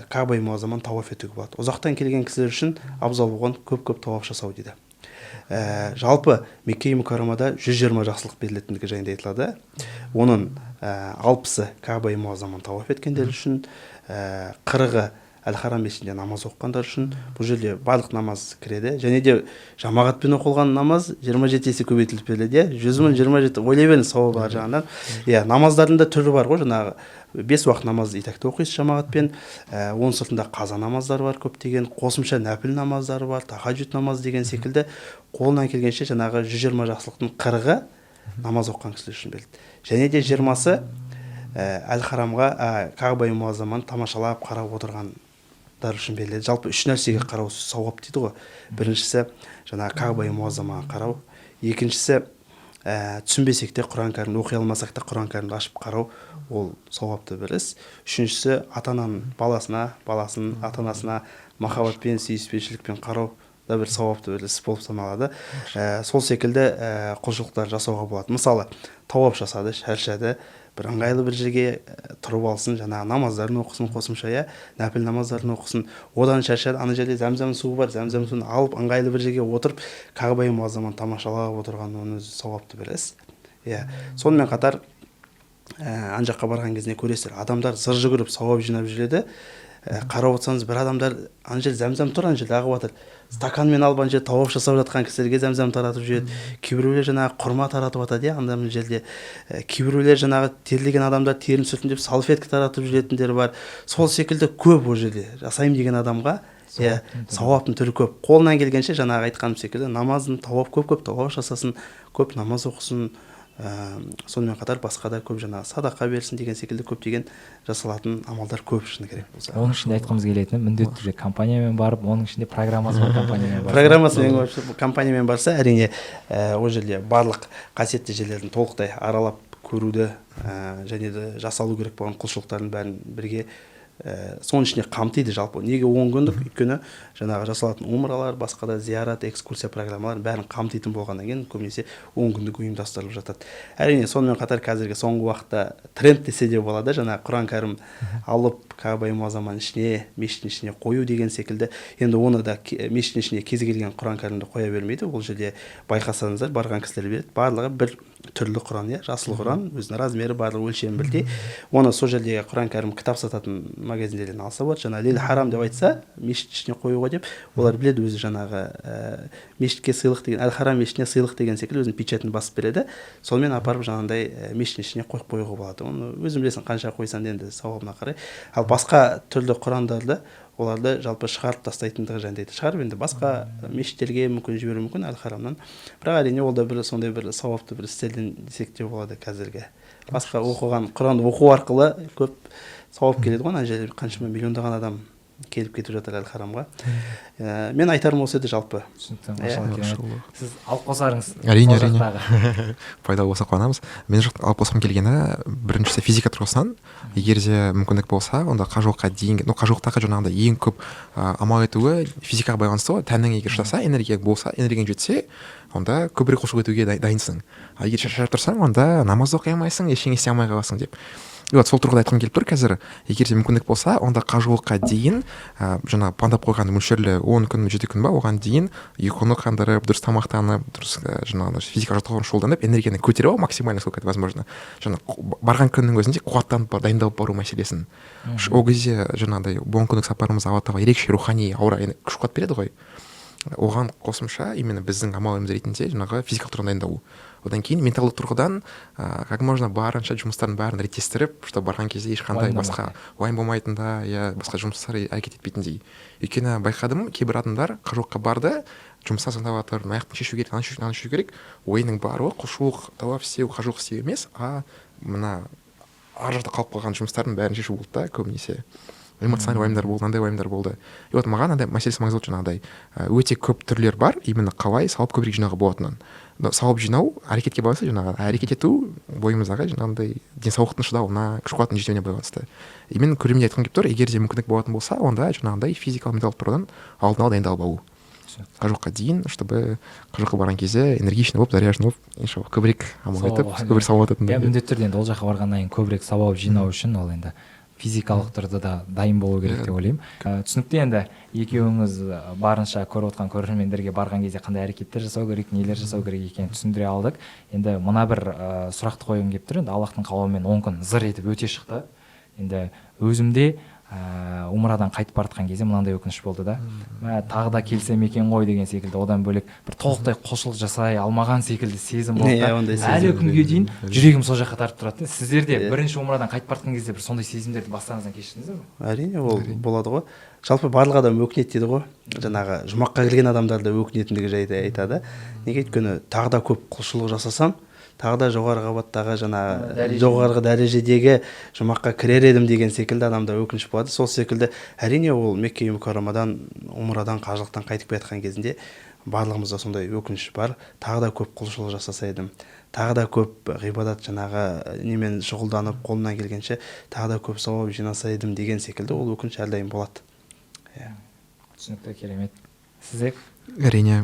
Каба муаззаманы тауаф етуге болады. Ұзақтан келген кісілер үшін абзал болған көп көп тауаф жасау дейді. Жалпы Мекке Мукаррамада 120 жақсылық берілетіндігі жайында айтылады. Оның 60-ы Каба муаззаманы тауаф еткендер үшін, 40-ы Әл Харам мешітінде намаз оқығандар үшін. Бұл жерде барлық намаз кіреді және де жамағатпен оқылған намаз 27 есе көбейтіліп беріледі, иә. 100 000, 27, ойлай беріңіз сауабы ар жағынан, иә. Намаздардың да түрі бар ғой, жаңағы бес уақыт намазды и так та оқисыз жамағатпен, оның сыртында қаза намаздары бар, көптеген қосымша нәпіл намаздары бар, тахаджуд намаз деген секілді. Қолынан келгенше жаңағы 120 жақсылықтың 40-ы намаз оқыған кісілер үшін беріледі және де 20-сы Әл Харамға, Кағба Муаззаманы тамашалап қарап отырғандар үшін беріледі. Жалпы үш нәрсеге қарау сауап дейді ғой. Біріншісі жаңағы Кағба Муаззамаға қарау, екіншісі түсінбесек те, Құран кәрімді оқи алмасақ та, Құран кәрімді ашып қарау, ол сауапты бір іс. Үшіншісі ата ананың баласына, баласының ата анасына махаббатпен, сүйіспеншілікпен қарау да бір сауапты бір іс болып саналады. Сол секілді құлшылықтар жасауға болады. Мысалы, тауап жасады, шаршады, бір ыңғайлы бір жерге тұрып алсын, жаңағы намаздарын оқысын, қосымша, иә, нәпіл намаздарын оқысын. Одан шаршады, ана жерде зәмзәм суы бар, зәмзәм суын алып, ыңғайлы бір жерге отырып, Кағба Муаззаманы тамашалап отырған, оның өзі сауапты бір іс, иә. Сонымен қатар ана жаққа барған кезінде көресіздер, адамдар зыр жүгіріп сауап жинап жүреді. Қарап отырсаңыз, бір адамдар ана жерде зәмзәм тұр, ана жерде ағып жатыр, стаканмен алып, ана жерде тауап жасап жатқан кісілерге зәмзәм таратып жүреді. Кейбіреулер жаңағы құрма таратып жатады, иә, анда мына жерде. Кейбіреулер жаңағы терлеген адамдар терін сүртін деп салфетка таратып жүретіндер бар. Сол секілді көп ол жерде жасаймын деген адамға, иә, сауаптың түрі көп. Қолынан келгенше, жаңағы айтқаным секілді, намазын, тауап, көп көп тауап жасасын, көп намаз оқысын, сонымен қатар басқа да көп жаңағы садақа берсін деген секілді көптеген жасалатын амалдар көп, шыны керек болса. Оның ішінде айтқымыз келетіні, міндетті түрде компаниямен барып, оның ішінде программасы бар компаниямен барса. Программасымен барса, компаниямен барса, әрине, ол жерде барлық қасиетті жерлерін толықтай аралап көруді, және де жасалу керек болған құлшылықтардың бәрін бірге, соның ішіне қамтиды. Жалпы неге 10 күндік? Өйткені жаңағы жасалатын умралар, басқа да зиярат, экскурсия программаларын бәрін қамтитын болғаннан кейін, көбінесе 10 күндік ұйымдастырылып жатады. Әрине, сонымен қатар қазіргі соңғы уақытта тренд десе де болады, жаңағы Құран кәрім алып, Кағба Муаззаманың ішіне, мешіттің ішіне қою деген секілді. Енді оны да мешіттің ішіне кез келген Құран кәрімді қоя бермейді. Ол жерде байқасаңыздар, барған кісілер біледі, барлығы бір түрлі Құран, иә, жасыл Құран, өзінің размері, барлығы, өлшемі бірдей. Оны сол жердегі Құран кәрім кітап сататын магазиндерден алса болады. Жаңа лил харам деп айтса, мешіт ішіне қоюға деп, олар біледі өзі, жаңағы мешітке сыйлық деген, Әл Харам мешітіне сыйлық деген секілді өзінің печатын басып береді. Сонымен апарып жаңағындай мешіттің ішіне қойып қоюға болады. Оны өзің білесің, қанша қойсаң да, енді сауабына қарай. Ал басқа түрлі құрандарды, оларды жалпы шығарып тастайтындығы жайында айтады. Шығарып, енді басқа мешіттерге мүмкін жіберуі мүмкін Әл Харамнан. Бірақ, әрине, ол да бір сондай бір сауапты бір істерден десек те болады. Қазіргі басқа оқыған Құранды оқу арқылы көп сауап келеді ғой. Ана жерде қаншама миллиондаған адам келіп кетіп жатыр Әл Харамға. Мен айтарым осы еді жалпы. Түсінікті. Иә. Машалла, керемет. Сіз алып қосарыңыз? Әрине, сол әрине. жақтағы. Пайдалы болса, қуанамыз. Мен жақ алып қосқым келгені, біріншісі физика тұрғысынан, егер де мүмкіндік болса, онда қажылыққа дейінгі, ну, қажылықтағы жаңағыдай ең көп амал етуі физикаға байланысты ғой. Тәнің егер шыдаса, энергия болса, энергияң жетсе, онда көбірек құлшылық етуге дайынсың. Ал егер шаршап тұрсаң, онда намаз оқи алмайсың, ештеңе істей алмай қаласың деп. И вот сол тұрғыда айтқым келіп тұр қазір: егер де мүмкіндік болса, онда қажылыққа дейін жаңағы пландап қойған мөлшерлі 10 күн, 7 күн ба, оған дейін ұйқыны қандырып, дұрыс тамақтанып, дұрыс жаңағыдай физикалық жаттығумен шұғылданып, энергияны көтеріп алу максимально, сколько это возможно, жаңа барған күннің өзінде қуаттанып дайындалып бару мәселесін. Ол кезде жаңағыдай 10 күндік сапарымыз Алла тағала ерекше рухани аура, күш қуат береді ғой. Оған қосымша именно біздің амалымыз ретінде жаңағы физикалық тұрғыдан дайындалу, одан кейін менталдық тұрғыдан как можно барынша жұмыстардың бәрін реттестіріп, чтобы барған кезде ешқандай басқа уайым болмайтындай, иә, басқа жұмыстар әрекет етпейтіндей. Өйткені байқадым, кейбір адамдар қажылыққа барды, жұмыстан звондап жатыр: мына жақтан шешу керек, мынаны шешу керек. Ойының барлығы құлшылық, тауап істеу, қажылық істеу емес, а мына ар жақта қалып қалған жұмыстардың бәрін шешу болды да. Көбінесе эмоциональный уайымдар болды, мынандай уайымдар болды. И вот маған андай мәселесі маңызды болды: жаңағыдай өте көп түрлер бар, именно қалай сауап көбірек жинауға болатынын. Но сауап жинау әрекетке байланысты, жаңағы әрекет ету бойымыздағы жаңағындай денсаулықтың шыдауына, күш қуаттың жетуіне байланысты. И мен көрерменге айтқым келіп тұр: егер де мүмкіндік болатын болса, онда жаңағындай физикалық, менталдық тұрғыдан алдын ала дайындалып алу қажылыққа дейін, чтобы қажылыққа барған кезде энергичный болып, заряженный болып, иншалла, көбірек амал етіп, көбірек сауап алатындай. Иә, міндетті түрде. Енді ол жаққа барғаннан кейін көбірек сауап жинау үшін ол енді физикалық түрде да дайын болу керек деп ойлаймын. Түсінікті. Енді екеуіңіз барынша көріп отқан көрермендерге барған кезде қандай әрекеттер жасау керек, нелер жасау керек екенін түсіндіре алдық. Енді мына бір сұрақты қойғым келіп тұр. Енді Аллахтың қалауымен 10 күн зыр етіп өте шықты. Енді өзімде умрадан қайтып бара жатқан кезде мынандай өкініш болды да: мә, тағы да келсем екен ғой деген секілді. Одан бөлек бір толықтай құлшылық жасай алмаған секілді сезім болды Иә, да. Ондай Әлі сезім. күнге дейін жүрегім сол жаққа тартып тұрады да. Сіздер де Иә. бірінші умрадан қайтып бара жатқан кезде бір сондай сезімдерді бастарыңыздан кешірдіңіздер ме? Әрине, ол болады ғой. Жалпы барлық адам өкінеді дейді ғой. Жаңағы жұмаққа келген адамдар да өкінетіндігі жайды айтады. Неге? Өйткені тағы да көп құлшылық жасасам, Тағы да жоғары қабаттағы, жаңағы жоғарғы дәрежедегі жұмаққа кірер едім деген секілді адамда өкініш болады. Сол секілді, әрине, ол Мекке Мүкәррамадан, умрадан, қажылықтан қайтып келе жатқан кезінде барлығымызда сондай өкініш бар: тағы да көп құлшылық жасаса едім, тағы да көп ғибадат, жаңағы немен шұғылданып, қолымнан келгенше тағы да көп сауап жинаса едім деген секілді. Ол өкініш әрдайым болады, иә. Түсінікті, керемет. Сізде? Әрине,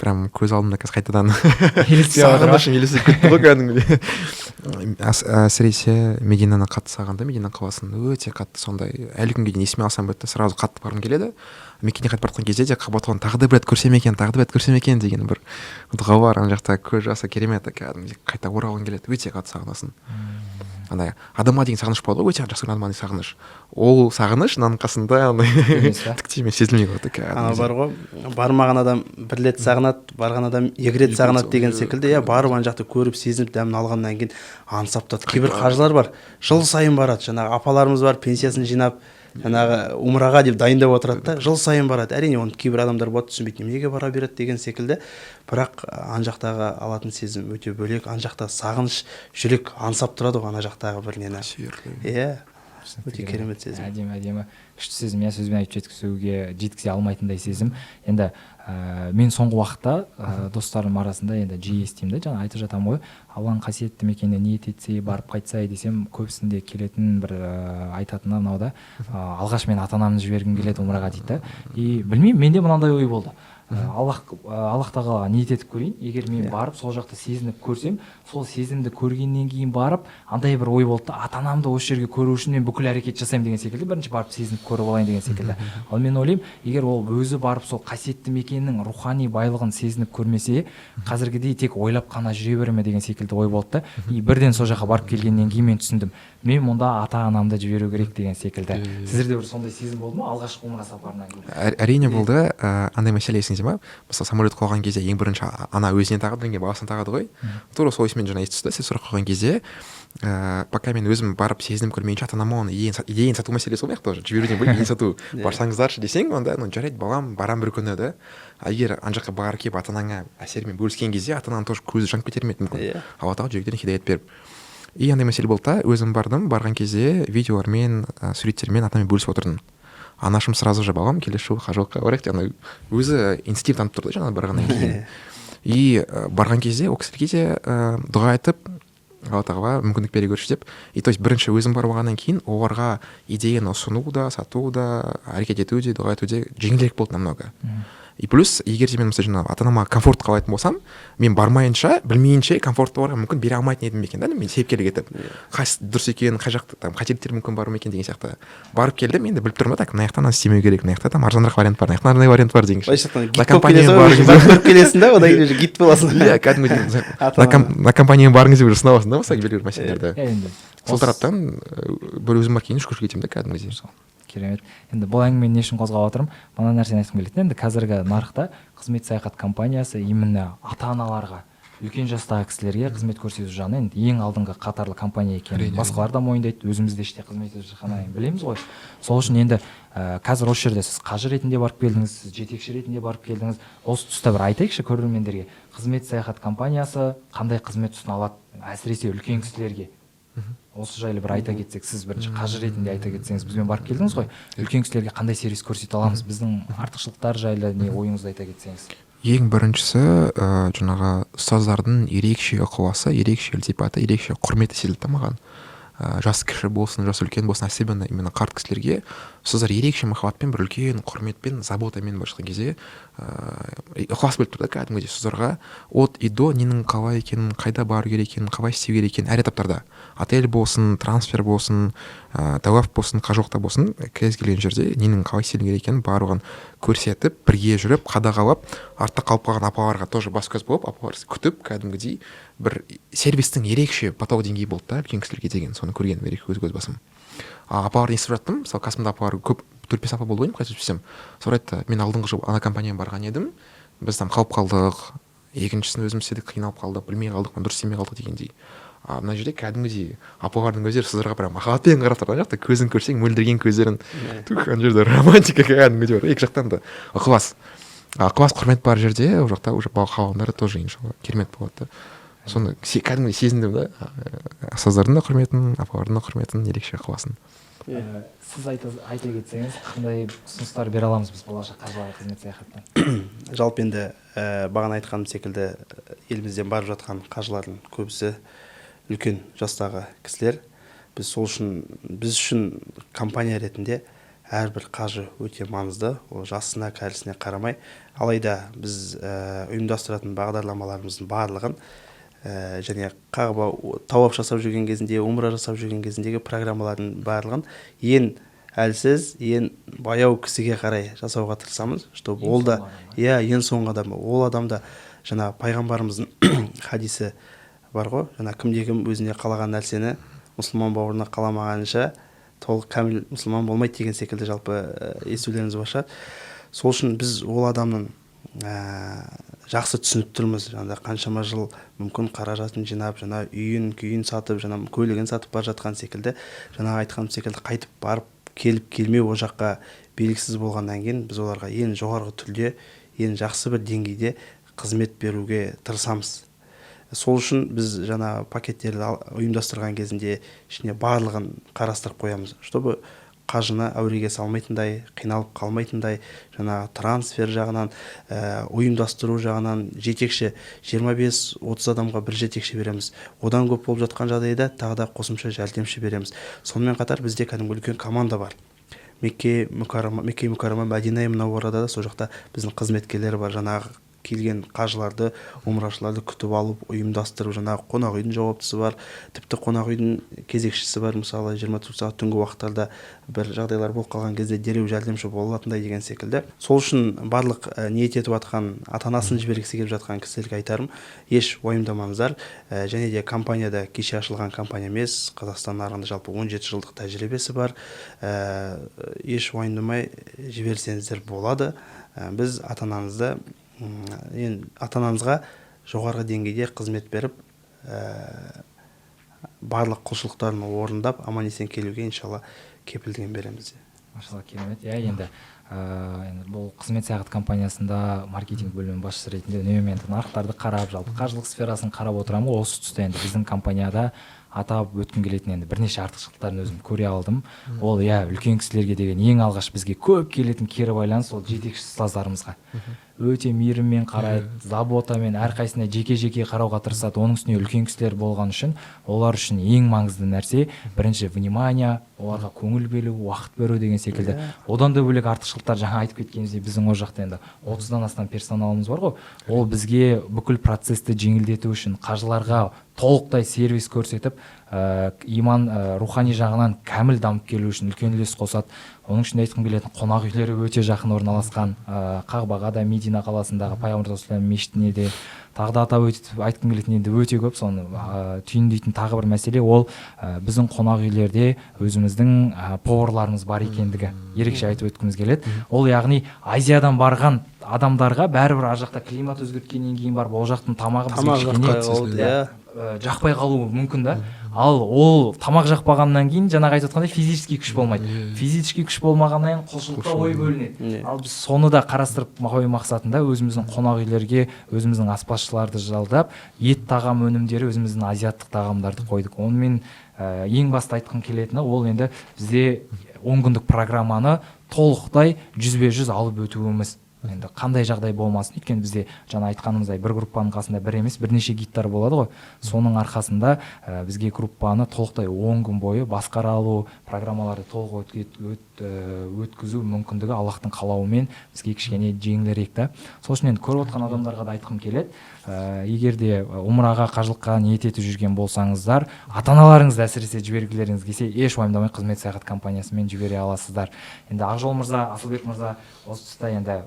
прям көз алдымда қазір қайтадан Елестей жатыр ма? сағынышым елестеп кетті ғой кәдімгідей. Әсіресе Мединаны қатты сағындым, Медина қаласын өте қатты. Сондай әлі күнге дейін есіме алсам бітті, сразу қатты барғым келеді. Меккеден қайтып бара жатқан кезде де Қағбатулланы тағы да бір рет көрсем екен, тағы да бір рет көрсем екен деген бір дұға бар. Ана жақта көз жасы керемет, кәдімгідей қайта оралғың келеді, өте қатты сағынасың. Андай адамға деген сағыныш болады ғой, өте жақсы көрген адамға деген сағыныш. Ол сағыныш мынаның қасында андай Емес па? түк те емес, сезілмей қалады Ана кәдімгідей. бар ғой, бармаған адам бір рет сағынады, барған адам екі рет Екі рет сағынады деген сағынады, секілді, иә. Барып, ана жақты көріп, сезініп, дәмін алғаннан кейін аңсап тұрады. Кейбір қажылар бар, жыл сайын барады. Жаңағы апаларымыз бар, пенсиясын жинап, жаңағы умраға деп дайындап отырады да, жыл сайын барады. Әрине, оны кейбір адамдар болады, түсінбейді, неменеге бара береді деген секілді. Бірақ ана жақтағы алатын сезім өте бөлек. Ана жақта сағыныш, жүрек аңсап тұрады ғой ана жақтағы бір нені. Иә, өте керемет сезім. Әдемі, әдемі, күшті сезім, иә. Сөзбен айтып жеткізе алмайтындай сезім. Енді мен соңғы уақытта достарым арасында енді жиі естимін да, жаңа айтып жатамын ғой, Алланың қасиетті мекеніне ниет етсе, барып қайтса десем, көбісінде келетін бір айтатыны мынау да: «Алғаш мен ата анамды жібергім келеді умраға», — дейді да. И білмеймін, менде мынандай ой болды: Аллах тағалаға ниет етіп көрейін, егер мен барып сол жақта сезініп көрсем, сол сезімді көргеннен кейін барып, андай бір ой болды да, ата анамды осы жерге көру үшін мен бүкіл әрекет жасаймын деген секілді, бірінші барып сезініп көріп алайын деген секілді. Ал мен ойлаймын, егер ол өзі барып сол қасиетті мекеннің рухани байлығын сезініп көрмесе, қазіргідей тек ойлап қана жүре бере ме деген секілді ой болды да. И бірден сол жаққа барып келгеннен кейін мен түсіндім, мен мұнда ата анамды жіберу керек деген секілді. Сіздерде бір сондай сезім болды ма алғашқы умра сапарынан кейін? Әрине болды. Андай мәселе есіңізде ма, мысалы, самолет құлаған кезде ең бірінші ана өзіне тағады, одан кейін баласына тағады ғой. Тура сол есіме жаңа еске түсті сіз сұрақ қойған кезде. Пока мен өзім барып сезініп көрмейінше, ата анама оны идеяны сату мәселесі ғой мына жақта уже, жіберуден бөлек идеяны сату. Барсаңыздаршы десең, онда ну жарайды, балам, барамын бір күні да. А егер ана жаққа барып келіп, ата анаңа әсерімен бөліскен кезде, ата ананың тоже көзі жанып кетер ме еді мүмкін. Алла тағала жүректеріне хидаят беріп. И андай мәселе болды да, өзім бардым, барған кезде видеолармен, суреттермен ата анамен бөлісіп отырдым. Анашым сразу же: «Балам, келесі жолы қажылыққа барайық», — деп, ана өзі инициатива танытып тұрды жаңағы барғаннан кейін. И барған кезде ол кісілерге де дұға айтып, Алла тағала мүмкіндік бере көрші деп. И то есть бірінші өзім барып алғаннан кейін оларға идеяны ұсыну да, сату да, әрекет ету де, дұға ету де жеңілірек болды намного. И плюс, егер де мен, мысалы, жаңағы ата анама комфорт қалайтын болсам, мен бармайынша, білмейінше комфортты оларға мүмкін бере алмайтын едім екен да. Мен себепкерлік етіп, қайсысы дұрыс екен, қай жақта там қателіктер мүмкін бар ма екен деген сияқты. Барып келдім, енді біліп тұрмын да, так, мына жақта мынаны істемеу керек, мына жақта там арзанырақ вариант бар, мына жақта мынандай вариант бар деген. Былайша айтқанда, гид болып келесің ғой, барып көріп келесің да, одан кейін уже гид боласың. Иә, кәдімгідей на компаниямен барғың келсе, уже ұсына аласың да, мысалы, белгілі бір мәселелерді. Енді Сол тараптан бір өзім барып кейін шүкіршілік етемін да кәдімгідей. Керемет. Енді бұл әңгімені не үшін қозғап жатырмын? Мына нәрсені айтқым келеді. Енді қазіргі нарықта Қызмет саяхат компаниясы именно ата аналарға, үлкен жастағы кісілерге қызмет көрсету жағынан енді ең алдыңғы қатарлы компания екенін басқалар да мойындайды, өзіміз де іште қызмет етіп жатқаннан кейін білеміз ғой. Сол үшін енді қазір осы жерде сіз қажы ретінде барып келдіңіз, сіз жетекші ретінде барып келдіңіз. Осы тұста бір айтайықшы көрермендерге, Қызмет саяхат компаниясы қандай қызмет ұсына алады, әсіресе үлкен кісілерге? Осы жайлы бір айта кетсек. Сіз бірінші қажы ретінде айта кетсеңіз, бізбен барып келдіңіз ғой. Үлкен кісілерге қандай сервис көрсете аламыз, біздің артықшылықтар жайлы не ойыңызды айта кетсеңіз. Ең біріншісі, жаңағы ұстаздардың ерекше ықыласы, ерекше ілтипаты, ерекше құрметі сезілді да маған. Жас кіші болсын, жас үлкен болсын, особенно именно қарт кісілерге ұстаздар ерекше махаббатпен, бір үлкен құрметпен, заботамен, былайша айтқан кезде, ықылас біліп тұр да кәдімгідей. Ұстаздарға от и до ненің қалай екенін, қайда бару керек екенін, қалай істеу керек екенін, әр этаптарда, отель болсын, трансфер болсын, тауаф болсын, қажылықта болсын, кез келген жерде ненің қалай істелу керек екенін барлығын көрсетіп, бірге жүріп, қадағалап, артта қалып қалған апаларға тоже бас көз болып, апалар күтіп, кәдімгідей бір сервистің ерекше потолок деңгейі болды да үлкен кісілерге деген. Соны көргенім ерекше өз басым. А апаларды естіп жаттым, мысалы, қасымда апалар көп, төрт бес апа болды ғой деймін, қателеспесем. Солар айтты: «Мен алдыңғы жылы ана компанияға барған едім, біз там қалып қалдық, екіншісін өзіміз істедік, қиналып қалдық, білмей қалдық, дұрыс істемей қалдық», — дегендей. А мына жерде кәдімгідей апалардың өздері сіздерге прям махаббатпен қарап тұр. Ана жақта көзін көрсең, мөлдіреген көздерін, тух, ана жерде романтика кәдімгідей бар. Екі жақтан да ықылас, ықылас, құрмет бар жерде, ол жақта уже қалғандары тоже, иншалла, керемет болады да. Соны кәдімгідей сезіндім да, ұстаздардың да құрметін, апалардың да құрметін, ерекше ықыласын. Сіз айта кетсеңіз, қандай ұсыныстар бере аламыз біз болашақ қажыларға қызмет саяхаттан? Жалпы енді бағана айтқаным секілді, елімізден барып жатқан қажылардың көбісі үлкен жастағы кісілер. Біз сол үшін, біз үшін компания ретінде әрбір қажы өте маңызды, ол жасына, кәрісіне қарамай. Алайда біз ұйымдастыратын бағдарламаларымыздың барлығын және Қағба тауап жасап жүрген кезінде, умра жасап жүрген кезіндегі программалардың барлығын ең әлсіз, ең баяу кісіге қарай жасауға тырысамыз, чтобы ол да, иә, ең соңғы адам, ол адам да жаңа пайғамбарымыздың хадисі бар ғой, жаңа кімде кім өзіне қалаған нәрсені мұсылман бауырына қаламағанша толық кәміл мұсылман болмайды деген секілді, жалпы естулеріңіз бар шығар. Сол үшін біз ол адамның жақсы түсініп тұрмыз, жаңағыдай қаншама жыл мүмкін қаражатын жинап, жаңа үйін күйін сатып, жаңа көлігін сатып бара жатқан секілді, жаңағы айтқаным секілді қайтып барып келіп келмеу ол жаққа белгісіз болғаннан кейін, біз оларға ең жоғарғы түрде, ең жақсы бір деңгейде қызмет беруге тырысамыз. Сол үшін біз жаңа пакеттерді ұйымдастырған кезінде ішіне барлығын қарастырып қоямыз, чтобы қажыны әуреге салмайтындай, қиналып қалмайтындай, жаңағы трансфер жағынан, ұйымдастыру жағынан жетекші 25-30 адамға бір жетекші береміз. Одан көп болып жатқан жағдайда тағы да қосымша жәрдемші береміз. Сонымен қатар бізде кәдімгі үлкен команда бар. Мекке Мүкәррама, Мекке Мүкәррама, Мәдина Мұнауарада да сол жақта біздің қызметкерлер бар, жаңағы келген қажыларды, умрашыларды күтіп алып, ұйымдастырып, жаңағы қонақ үйдің жауаптысы бар, тіпті қонақ үйдің кезекшісі бар. Мысалы, 24 сағат түнгі уақыттарда бір жағдайлар болып қалған кезде дереу жәрдемші бола алатындай деген секілді. Сол үшін барлық ниет етіп жатқан, ата анасын жібергісі келіп жатқан кісілерге айтарым: еш уайымдамаңыздар. Және де компанияда кеше ашылған компания емес, Қазақстан нарығында жалпы 17 жылдық тәжірибесі бар. Еш уайымдамай жіберсеңіздер болады. Біз ата анаңызды, енді ата анаңызға жоғарғы деңгейде қызмет беріп, барлық құлшылықтарын орындап, аман есен келуге, иншалла, кепілдігін береміз. Машалла, керемет. Иә, енді енді бұл қызмет саяхат компаниясында маркетинг бөлімінің басшысы ретінде үнемі енді нарықтарды қарап, жалпы қаржылық сферасын қарап отырамын ғой. Осы тұста енді біздің компанияда атап өткім келетін енді бірнеше артықшылықтарын өзім көре алдым. Ол, иә, үлкен кісілерге деген ең алғаш бізге көп келетін кері байланыс, ол жетекші ұстаздарымызға өте мейіріммен қарайды, заботамен әрқайсысына жеке жеке қарауға тырысады. Оның үстіне үлкен кісілер болған үшін олар үшін ең маңызды нәрсе бірінші внимание, оларға көңіл бөлу, уақыт беру деген секілді. Одан да бөлек артықшылықтар, жаңа айтып кеткеніміздей, біздің ол жақта енді 30-дан астам персоналымыз бар ғой. Ол бізге бүкіл процессті жеңілдету үшін, қажыларға толықтай сервис көрсетіп, иман, рухани жағынан кәміл дамып келу үшін үлкен үлес қосады. Оның ішінде айтқым келетін, қонақ үйлері өте жақын орналасқан, Қағбаға да, Медина қаласындағы пайғамбар саллаллаху мешітіне де. Тағы да атап өтіп айтқым келетін енді өте көп, соны түйіндейтін тағы бір мәселе, ол біздің қонақ үйлерде өзіміздің поварларымыз бар екендігі ерекше айтып өткіміз келеді. Ол, яғни, Азиядан барған адамдарға бәрібір ар жақта климат өзгерткеннен кейін барып ол жақтың тамағы бізге тамақ кішкене жақпай қалды, иә. Жақпай қалуы мүмкін да. Ал ол тамақ жақпағаннан кейін, жаңағы айтып отқандай, физический күш болмайды. Физический күш болмағаннан кейін құлшылыққа ой бөлінеді. Ал біз соны да қарастырып қою мақсатында өзіміздің қонақ үйлерге өзіміздің аспазшыларды жалдап, ет тағам өнімдері, өзіміздің азиаттық тағамдарды қойдық. Онымен ең басты айтқым келетіні, ол енді бізде 10 күндік программаны толықтай 100% алып өтуіміз, енді қандай жағдай болмасын. Өйткені бізде жаңа айтқанымыздай, бір группаның қасында бір емес, бірнеше гидтар болады ғой. Соның арқасында бізге группаны толықтай 10 күн бойы басқара алу, программаларды толық өткізу мүмкіндігі Аллахтың қалауымен бізге кішкене жеңілірек та. Сол үшін енді көріп отқан адамдарға да айтқым келеді, егер де умраға, қажылыққа ниет етіп жүрген болсаңыздар, ата аналарыңызды әсіресе жібергілеріңіз келсе, еш уайымдамай қызмет саяхат компаниясымен жібере аласыздар. Енді Ақжол мырза, Асылбек мырза, осы тұста енді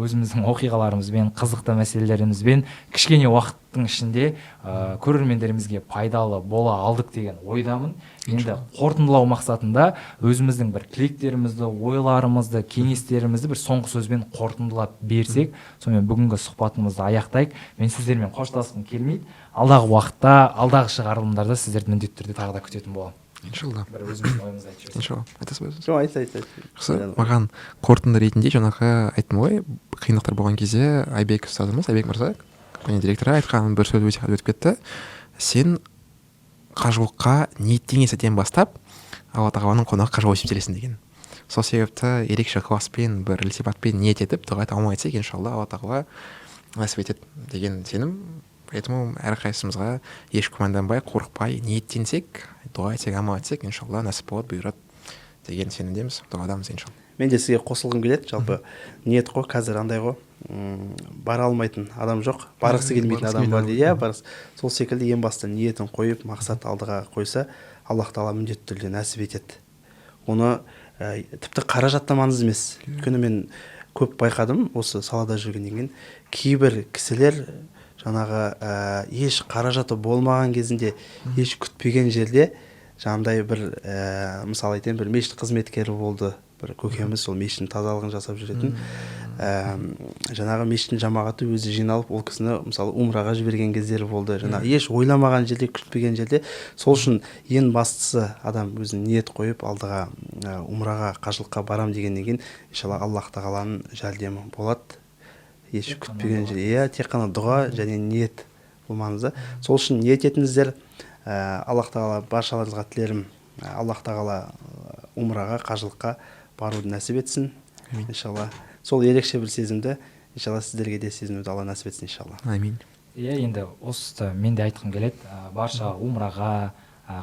өзіміздің оқиғаларымызбен, қызықты мәселелерімізбен кішкене уақыттың ішінде көрермендерімізге пайдалы бола алдық деген ойдамын. Енді қорытындылау мақсатында өзіміздің бір тілектерімізді, ойларымызды, кеңестерімізді бір соңғы сөзбен қорытындылап берсек, сонымен бүгінгі сұхбатымызды аяқтайық. Мен сіздермен қоштасқым келмейді. Алдағы уақытта, алдағы шығарылымдарда сіздерді міндетті түрде тағы да күтетін боламын. Иншалла. Бір өзіміздің ойымызды айтып жіберсек. Иншалла. Айтасыз ба өзіңіз? Жоқ, айт, айт, айт. Жақсы. Маған қорытынды ретінде жаңағы айттым ғой, қиындықтар болған кезде Айбек ұстазымыз, Айбек мырза Компания директоры айтқан бір сөз өте өтіп кетті: сен қажылыққа ниеттенген сәттен бастап Алла тағаланың қонағы қажы болып есептелесің деген. Сол себепті ерекше ықыласпен, бір ілтипатпен ниет етіп, дұға амал етсек, иншалла, Алла тағала нәсіп етеді деген сенім. Поэтому әрқайсымызға еш күмәнданбай, қорықпай ниеттенсек, дұға етсек, амал етсек, иншалла, нәсіп болады, бұйырады деген сенімдеміз, дұғадамыз, иншалла. Мен де сізге қосылғым келеді. Жалпы ниет қой. Қазір андай ғой, бара алмайтын адам жоқ, барғысы келмейтін адам бар дейді, иә. Сол секілді ең басты ниетін қойып, мақсат алдыға қойса, Аллах тағала міндетті түрде нәсіп етеді оны. Тіпті қаражат та маңызды емес, өйткені мен көп байқадым осы салада жүргеннен кейін, кейбір кісілер жаңағы еш қаражаты болмаған кезінде, еш күтпеген жерде жаңағындай бір мысал айтайын, бір мешіт қызметкері болды, бір көкеміз, сол мешіттің тазалығын жасап жүретін. Жаңағы мешіттің жамағаты өзі жиналып, ол кісіні, мысалы, умраға жіберген кездері болды, жаңағы еш ойламаған жерде, күтпеген жерде. Сол үшін ең бастысы адам өзінің ниет қойып алдыға, умраға, қажылыққа барам дегеннен кейін, иншалла, Аллах тағаланың жәрдемі болады еш күтпеген жерде, иә. Тек қана дұға және ниет, бұл маңызды. Сол үшін ниет етіңіздер. Аллах тағала, баршаларыңызға тілерім, Аллах тағала умраға, қажылыққа баруды нәсіп етсін, иншалла. Сол ерекше бір сезімді, иншалла, сіздерге де сезінуді Алла нәсіп етсін, иншалла. Әмин. Иә, енді осы мен де айтқым келеді. Барша умраға,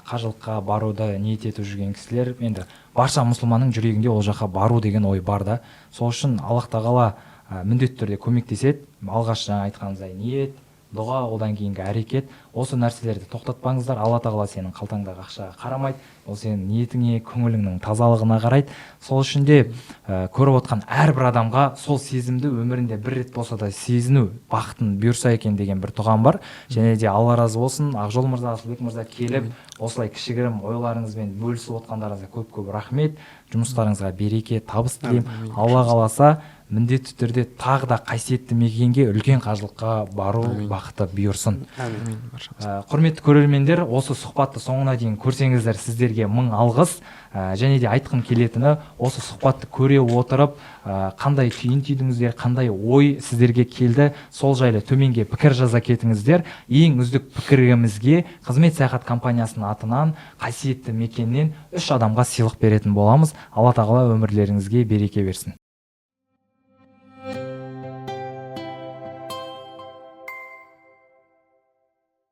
қажылыққа баруды ниет етіп жүрген кісілер, енді барша мұсылманның жүрегінде ол жаққа бару деген ой бар да. Сол үшін Аллах тағала міндетті түрде көмектеседі. Алғаш жаңа айтқанымыздай, ниет, дұға, одан кейінгі әрекет, осы нәрселерді тоқтатпаңыздар. Алла тағала сенің қалтаңдағы ақшаға қарамайды, ол сенің ниетіңе, көңіліңнің тазалығына қарайды. Сол үшін де көріп отқан әрбір адамға сол сезімді өмірінде бір рет болса да сезіну бақытын бұйырса екен деген бір дұғам бар. Және де Алла разы болсын, Ақжол мырза, Асылбек мырза, келіп осылай кішігірім ойларыңызбен бөлісіп отқандарыңызға көп көп рахмет. Жұмыстарыңызға береке, табыс тілеймін. Алла қаласа, міндетті түрде тағы да қасиетті мекенге, үлкен қажылыққа бару бақыты бұйырсын. Әмин. Құрметті көрермендер, осы сұхбатты соңына дейін көрсеңіздер, сіздерге мың алғыс. Және де айтқым келетіні, осы сұхбатты көре отырып, қандай түйін түйдіңіздер, қандай ой сіздерге келді, сол жайлы төменге пікір жаза кетіңіздер. Ең үздік пікірімізге Қызмет саяхат компаниясының атынан қасиетті мекеннен үш адамға сыйлық беретін боламыз. Алла тағала өмірлеріңізге береке берсін.